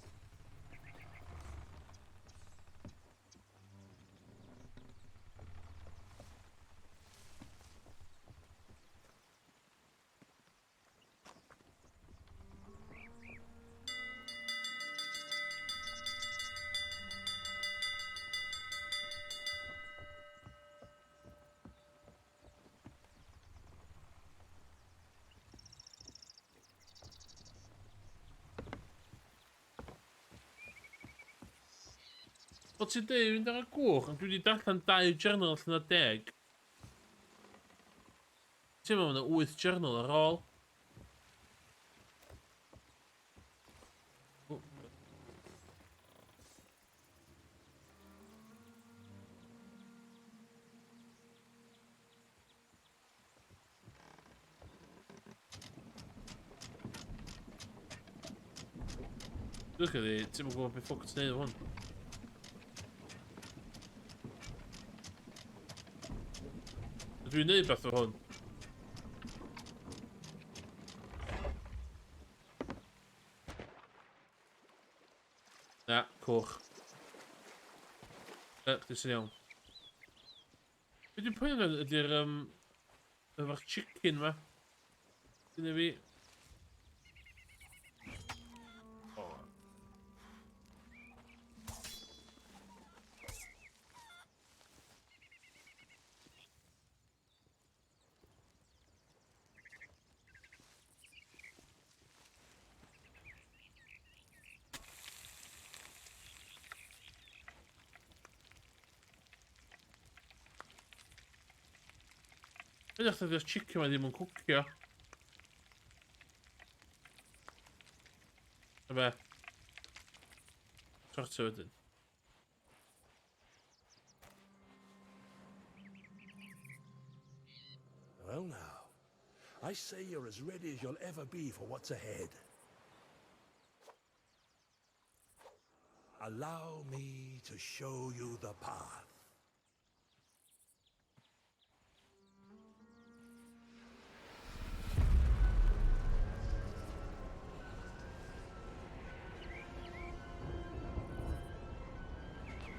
Wel ti'n deud fynd ar y gwch, ond dwi wedi darllen dau journal allan o 10. Ti'n meddwl mae yna 8 journal ar ôl. Dwi'n credu, ti'm yn gwybod beth ffwc ti'n neud efo hwn. Dwi'n neud beth o hwn. Na, coch. Chdi sy'n iawn. Be dwi'n poeni amdano ydy'r um, efo'r chicken ma. Dyna fi. Ydych chi'n chicken mae ddim yn cwcio. Be? Sortio wedyn. Well now, I say you're as ready as you'll ever be for what's ahead. Allow me to show you the path.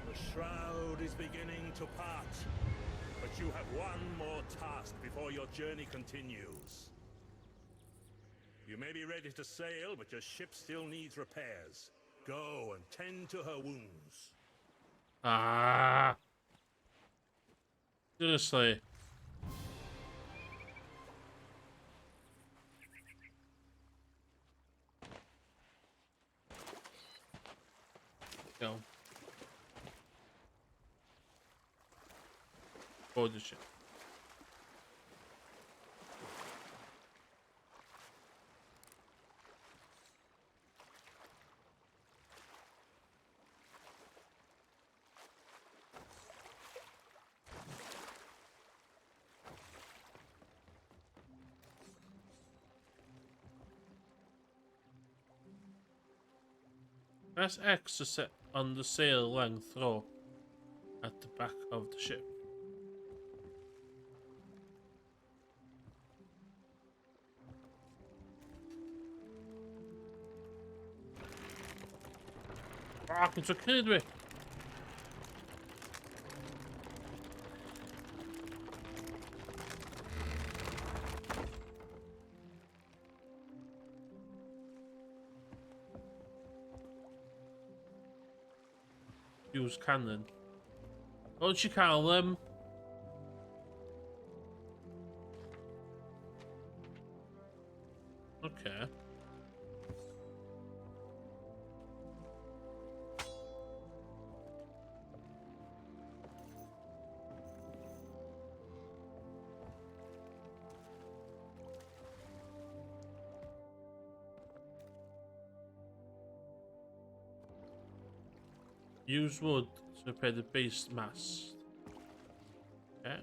The shroud is beginning to part, but you have one more task before your journey continues. You may be ready to sail, but your ship still needs repairs. Go and tend to her wounds. Ah. Seriously. Go. Board the ship. Press X to set on the sail length row at the back of the ship. Fucking so cyd dwi. Use cannon. O, ti cael um... Okay. Use wood to repair the base mast. Okay.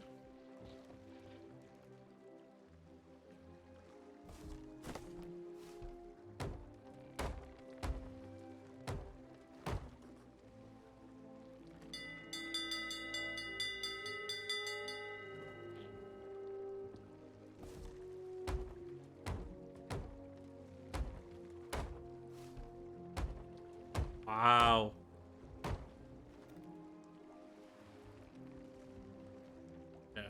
Wow. Yeah.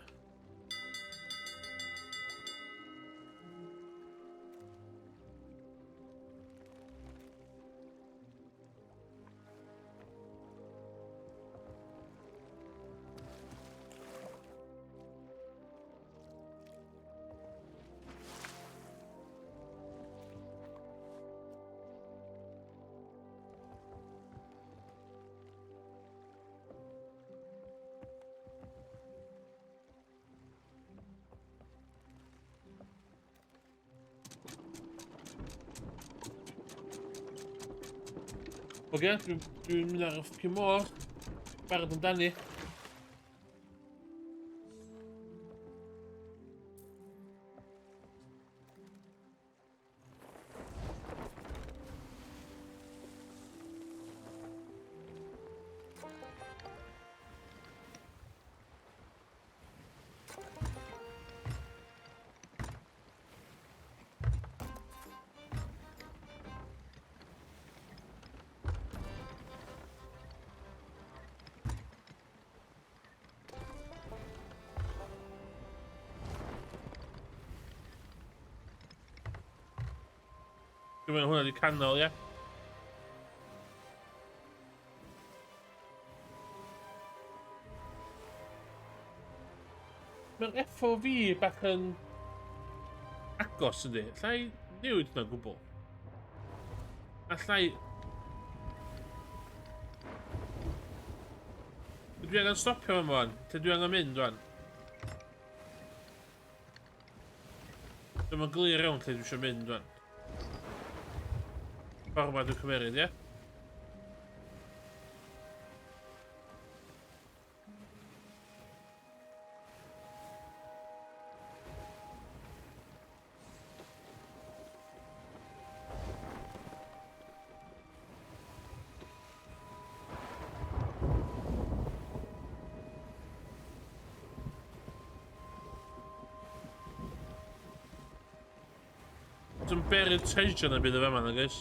Oce, dwi'n dwi mynd ar y ffocin môr. Barod amdani. Dwi'n meddwl hwnna di canol, ie? Mae'r FOV bach yn agos yndi. Allai newid hwnna gwbl. Allai... Dwi angen stopio fan fan. Lle dwi angen mynd fan. Dwi'n yn glir iawn lle dwi eisiau mynd rwan. Ffordd yma dwi'n cymeryd, ie? Dwi'n buried treasure na byd o fama, nag oes?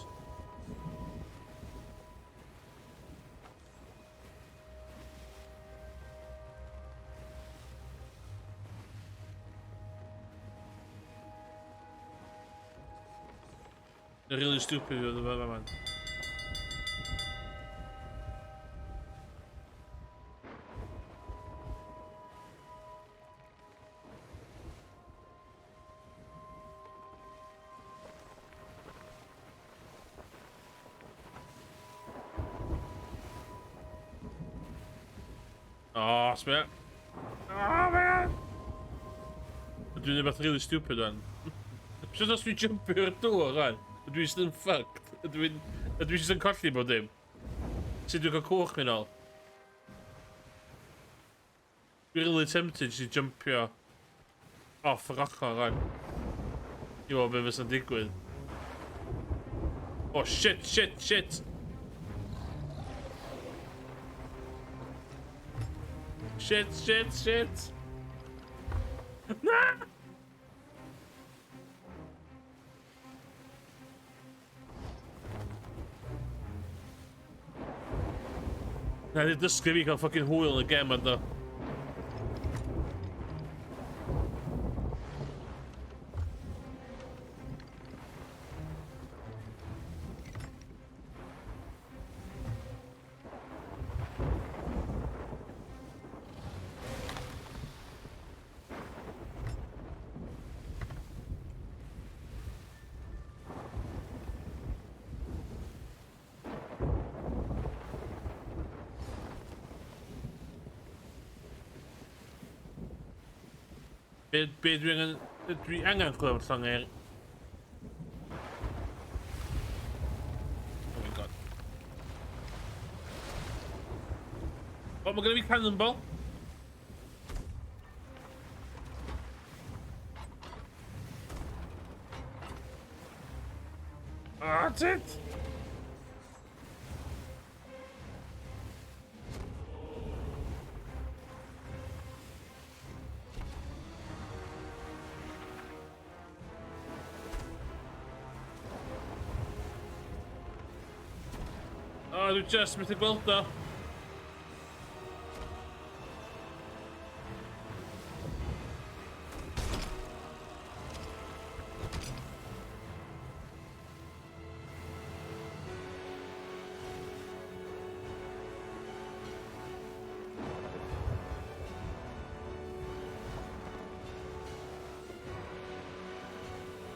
They're really stupid with the man. Oh, sbia. Oh, man! Dwi'n rhywbeth really stupid o'n. Sut os dwi'n jumpio'r dŵr o'n? Ydw i'n still fucked? Ydw i'n jyst yn colli bod dim? Sut dwi'n cael cwch mi'n ôl? Dwi'n really tempted jyst i jumpio off yr ochr o'n. I weld be fysa'n digwydd. Oh shit, shit, shit! Shit, shit, shit! Na! Na, di dysgu fi cael fucking hwyl yn y gem do. Be dwi angen... Dwi angen chwilio am llongau. Oh my god. O, mae gennym fi cannonball. Ah, that's it! Oh, dwi just methu gweld o.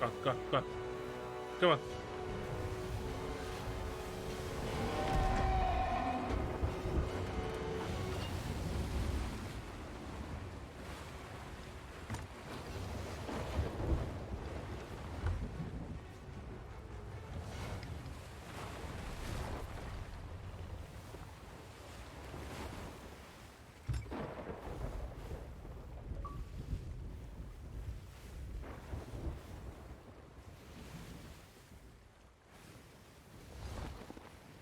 Go, go, go. Come on.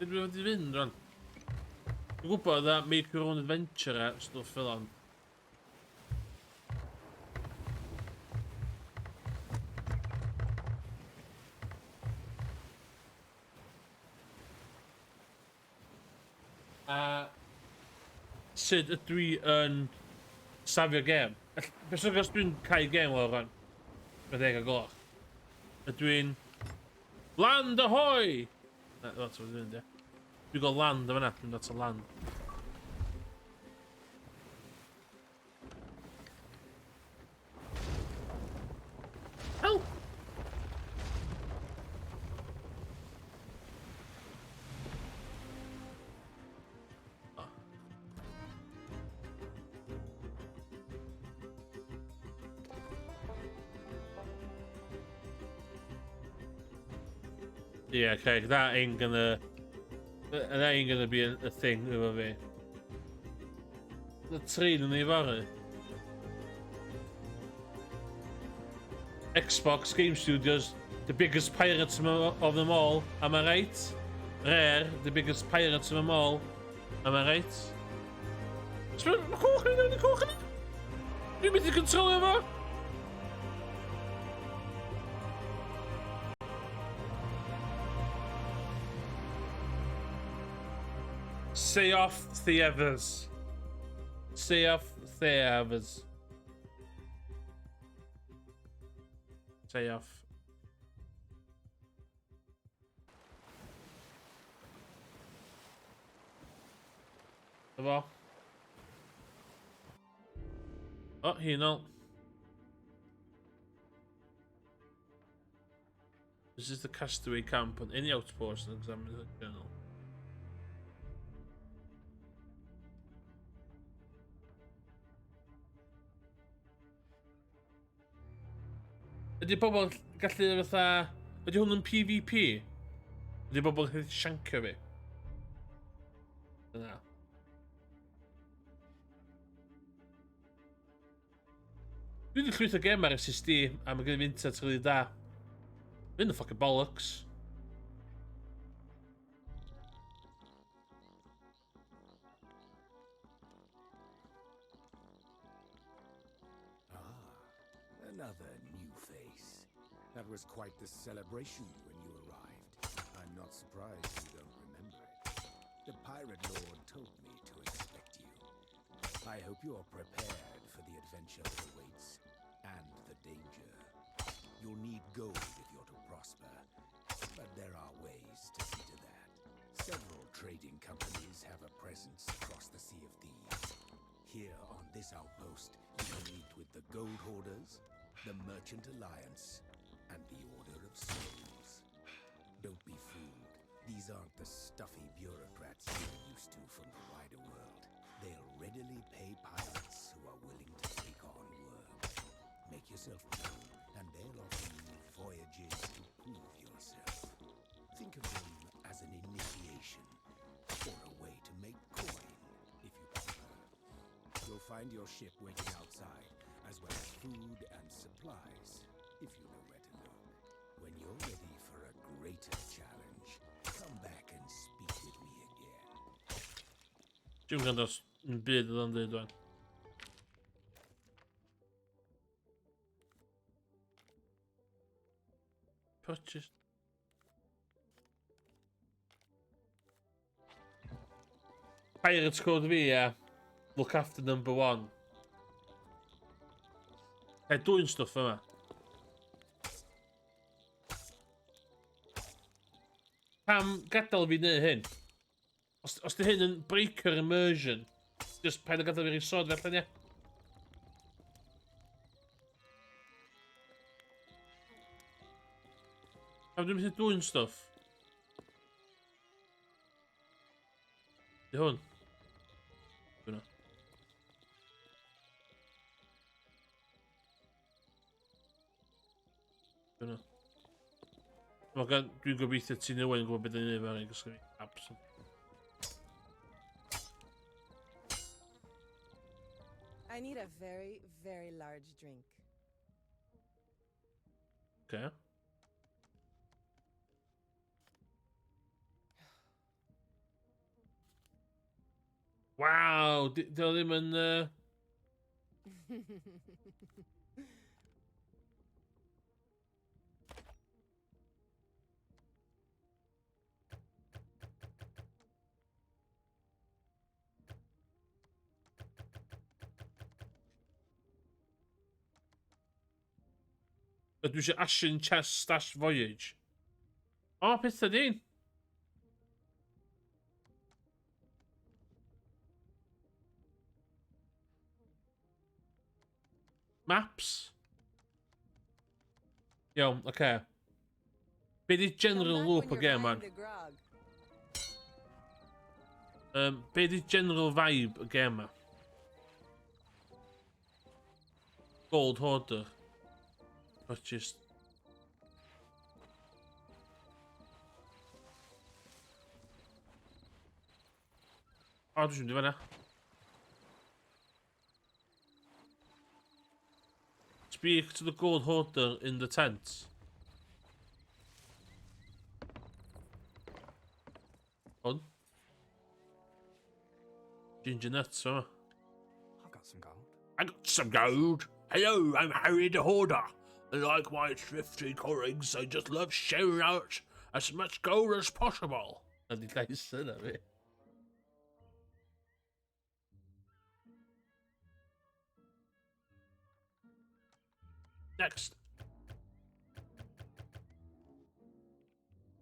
Be dwi'n mynd i fynd rwan? Dwi'n gwybod that make your own adventure a stwff fel on. A sut ydw i yn safio gêm? Beth sy'n os dwi'n cael gêm lawr rwan? Mae 10 o gloch. Ydw i'n... Land ahoy! Na, that's what dwi'n mynd, ie. Dwi'n gael land o fan'na, dwi'n dod o land. Help! Oh. Yeah, okay, that ain't gonna be a thing efo fi. Y trin yn ei fory. Xbox Game Studios, the biggest pirates of them all, am I right? Rare, the biggest pirates of them all, am I right? Mae coch yn mynd, coch yn mynd! Dwi'n mynd i controlio fo! Say off the others. Say off the others. Say off. Efo. O, hi nôl. This is the castaway camp on any outpost and examine the journal. Ydy pobl gallu fatha... Ydy hwn yn PvP? Ydy pobl gallu siancio fi? Dyna. Dwi wedi llwytho gem ar SSD a mae gen i fi internet rili da. Fynd y fucking bollocks. Ah, another new face. That was quite the celebration when you arrived. I'm not surprised you don't remember it. The pirate lord told me to expect you. I hope you're prepared for the adventure that awaits, and the danger. You'll need gold if you're to prosper, but there are ways to see to that. Several trading companies have a presence across the Sea of Thieves. Here on this outpost, you can meet with the Gold Hoarders, the Merchant Alliance, and the Order of Souls. Don't be fooled. These aren't the stuffy bureaucrats you're used to from the wider world. They'll readily pay pirates who are willing to take on work. Make yourself known, and they'll offer you voyages to prove yourself. Think of them as an initiation, or a way to make coin, if you prefer. You'll find your ship waiting outside, as well as food and supplies, if you know where to look. When you're ready for a greater challenge, come back and speak with me again. Dwi'n gwrando yn byd oedd o'n dweud wan. Purchase. Pirates Code fi, ie. Look after number one. Hey, dwy'n stwff yma. Pam gadael fi wneud hyn? Os di hyn yn breaker immersion, just paid o gadael fi rei sod felly, ie. Pam dwi'n methu dwy'n stwff? Di hwn? Dyna. Dyna. Mae gan, dwi'n gobeithio ti'n newid yn gwybod beth yn ei wneud efo'r gysgu fi. Absolutely. I need a very, very large drink. Okay. Waw, di o ddim yn... Dwi eisiau Ashen Chest Stash Voyage. O, pethau din! Maps. Iawn, oce. Okay. Be di general loop o gêm, man? Be di general vibe y gêm ma? Gold Hoarder. Purchase. O, dwi'n mynd i fanna. Speak to the gold hoarder in the tent. Hwn. Ginger nuts, fama. I've got some gold. I got some gold. Hello, I'm Harry the Hoarder. And like my thrifty colleagues, I just love sharing out as much gold as possible. Na di llais yna fi. Next.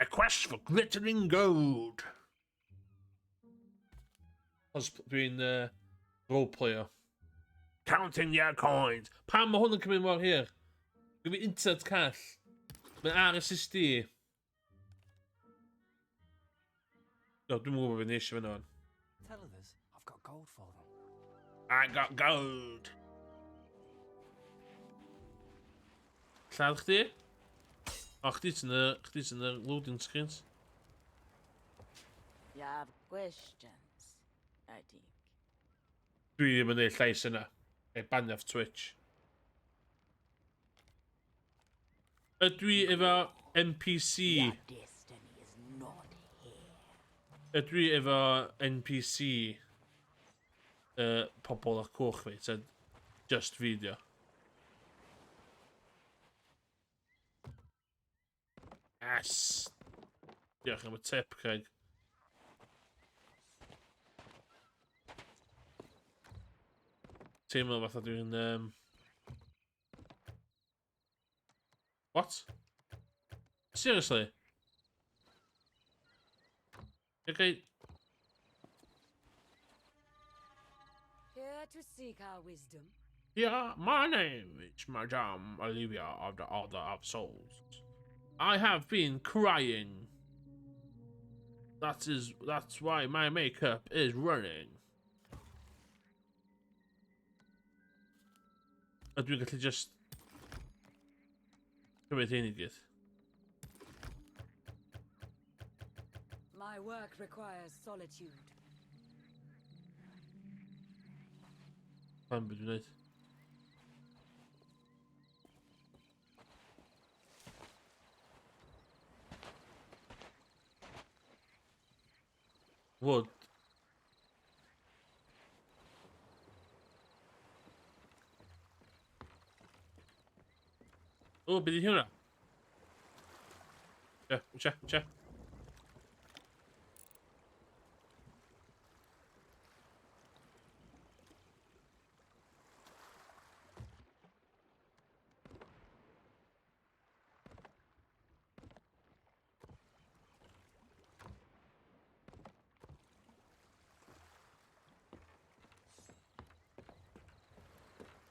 A quest for glittering gold. Os dwi'n role player. Counting your coins. Pam mae hwn yn cymryd mor hir? Dwi'n fi internet call. Mae'n RSSD. No, dwi'n gwybod beth eisiau fyna fan. Tell others I've got gold for them. I got gold. Lladd chdi? O, chdi sy'n y, chdi sy'n y loading screens. You have questions, I think. Dwi ddim yn neud llais yna. Ei banio off Twitch. Ydw i efo NPC... Your destiny is not here. Ydw i efo NPC pobl ar cwch fi, ta just video. Yes! Diolch am y tip, Craig. Teimlo fatha dwi'n... What? Seriously? Okay. Here to seek our wisdom. Yeah, my name is Madame Olivia of the Order of Souls. I have been crying. That's why my makeup is running. A dwi'n gallu just cymryd hyn i gyd. My work requires solitude. Pam beth dwi'n neud? Wood. O, beth ydi hwnna? Che, che, che.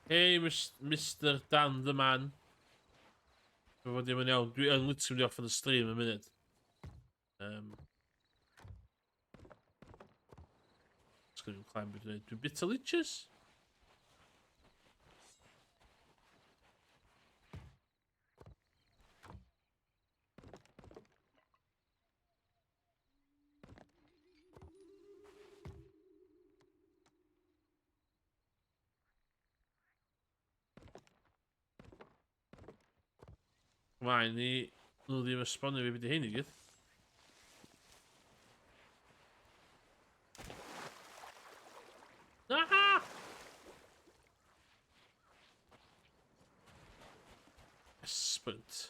Hey, Mister Dan the Man. Dwi'n fod ddim yn iawn. Dwi yn literally off on the stream yn munud. Just gonna climb between. Dwi'n bit o leeches? Mae ni, nhw ddim esbonio fi beth i hyn i gyd. Aha! Sprint.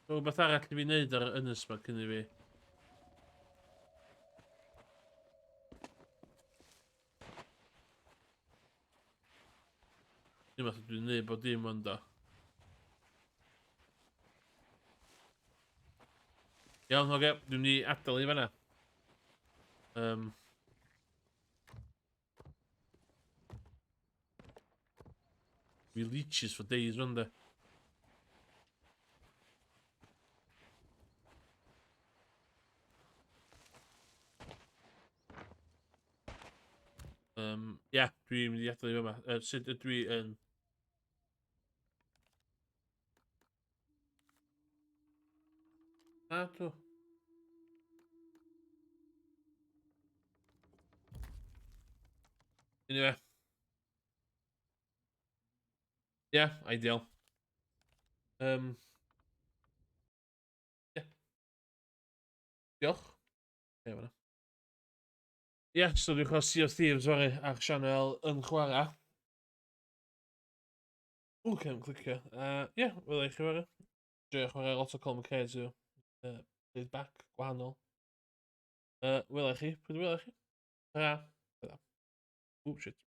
Rhywbeth arall i fi wneud ar yr ynys ma cyn i fi. Dim fath dwi'n neud bod dim ond o. Iawn, oce, dwi'n mynd i adael i fanna. We leeches for days, run de. Yeah. Dwi'n mynd i adael i fyma. Sut ydw i yn... Na, dw. Anyway. Yeah, ideal. Yeah. Diolch. Ie, fan'na. Ie, so dwi'n chwarae Sea of Thieves fory ar sianel yn chwarae. Ww, cefn clicio. Ie, yeah, wela i chi fory. Joio chwarae lot o Colin McRae too. Laid back, gwahanol. Wela i chi, pryd wela i chi. Ta-ra. Ta-ra. Ww, shit.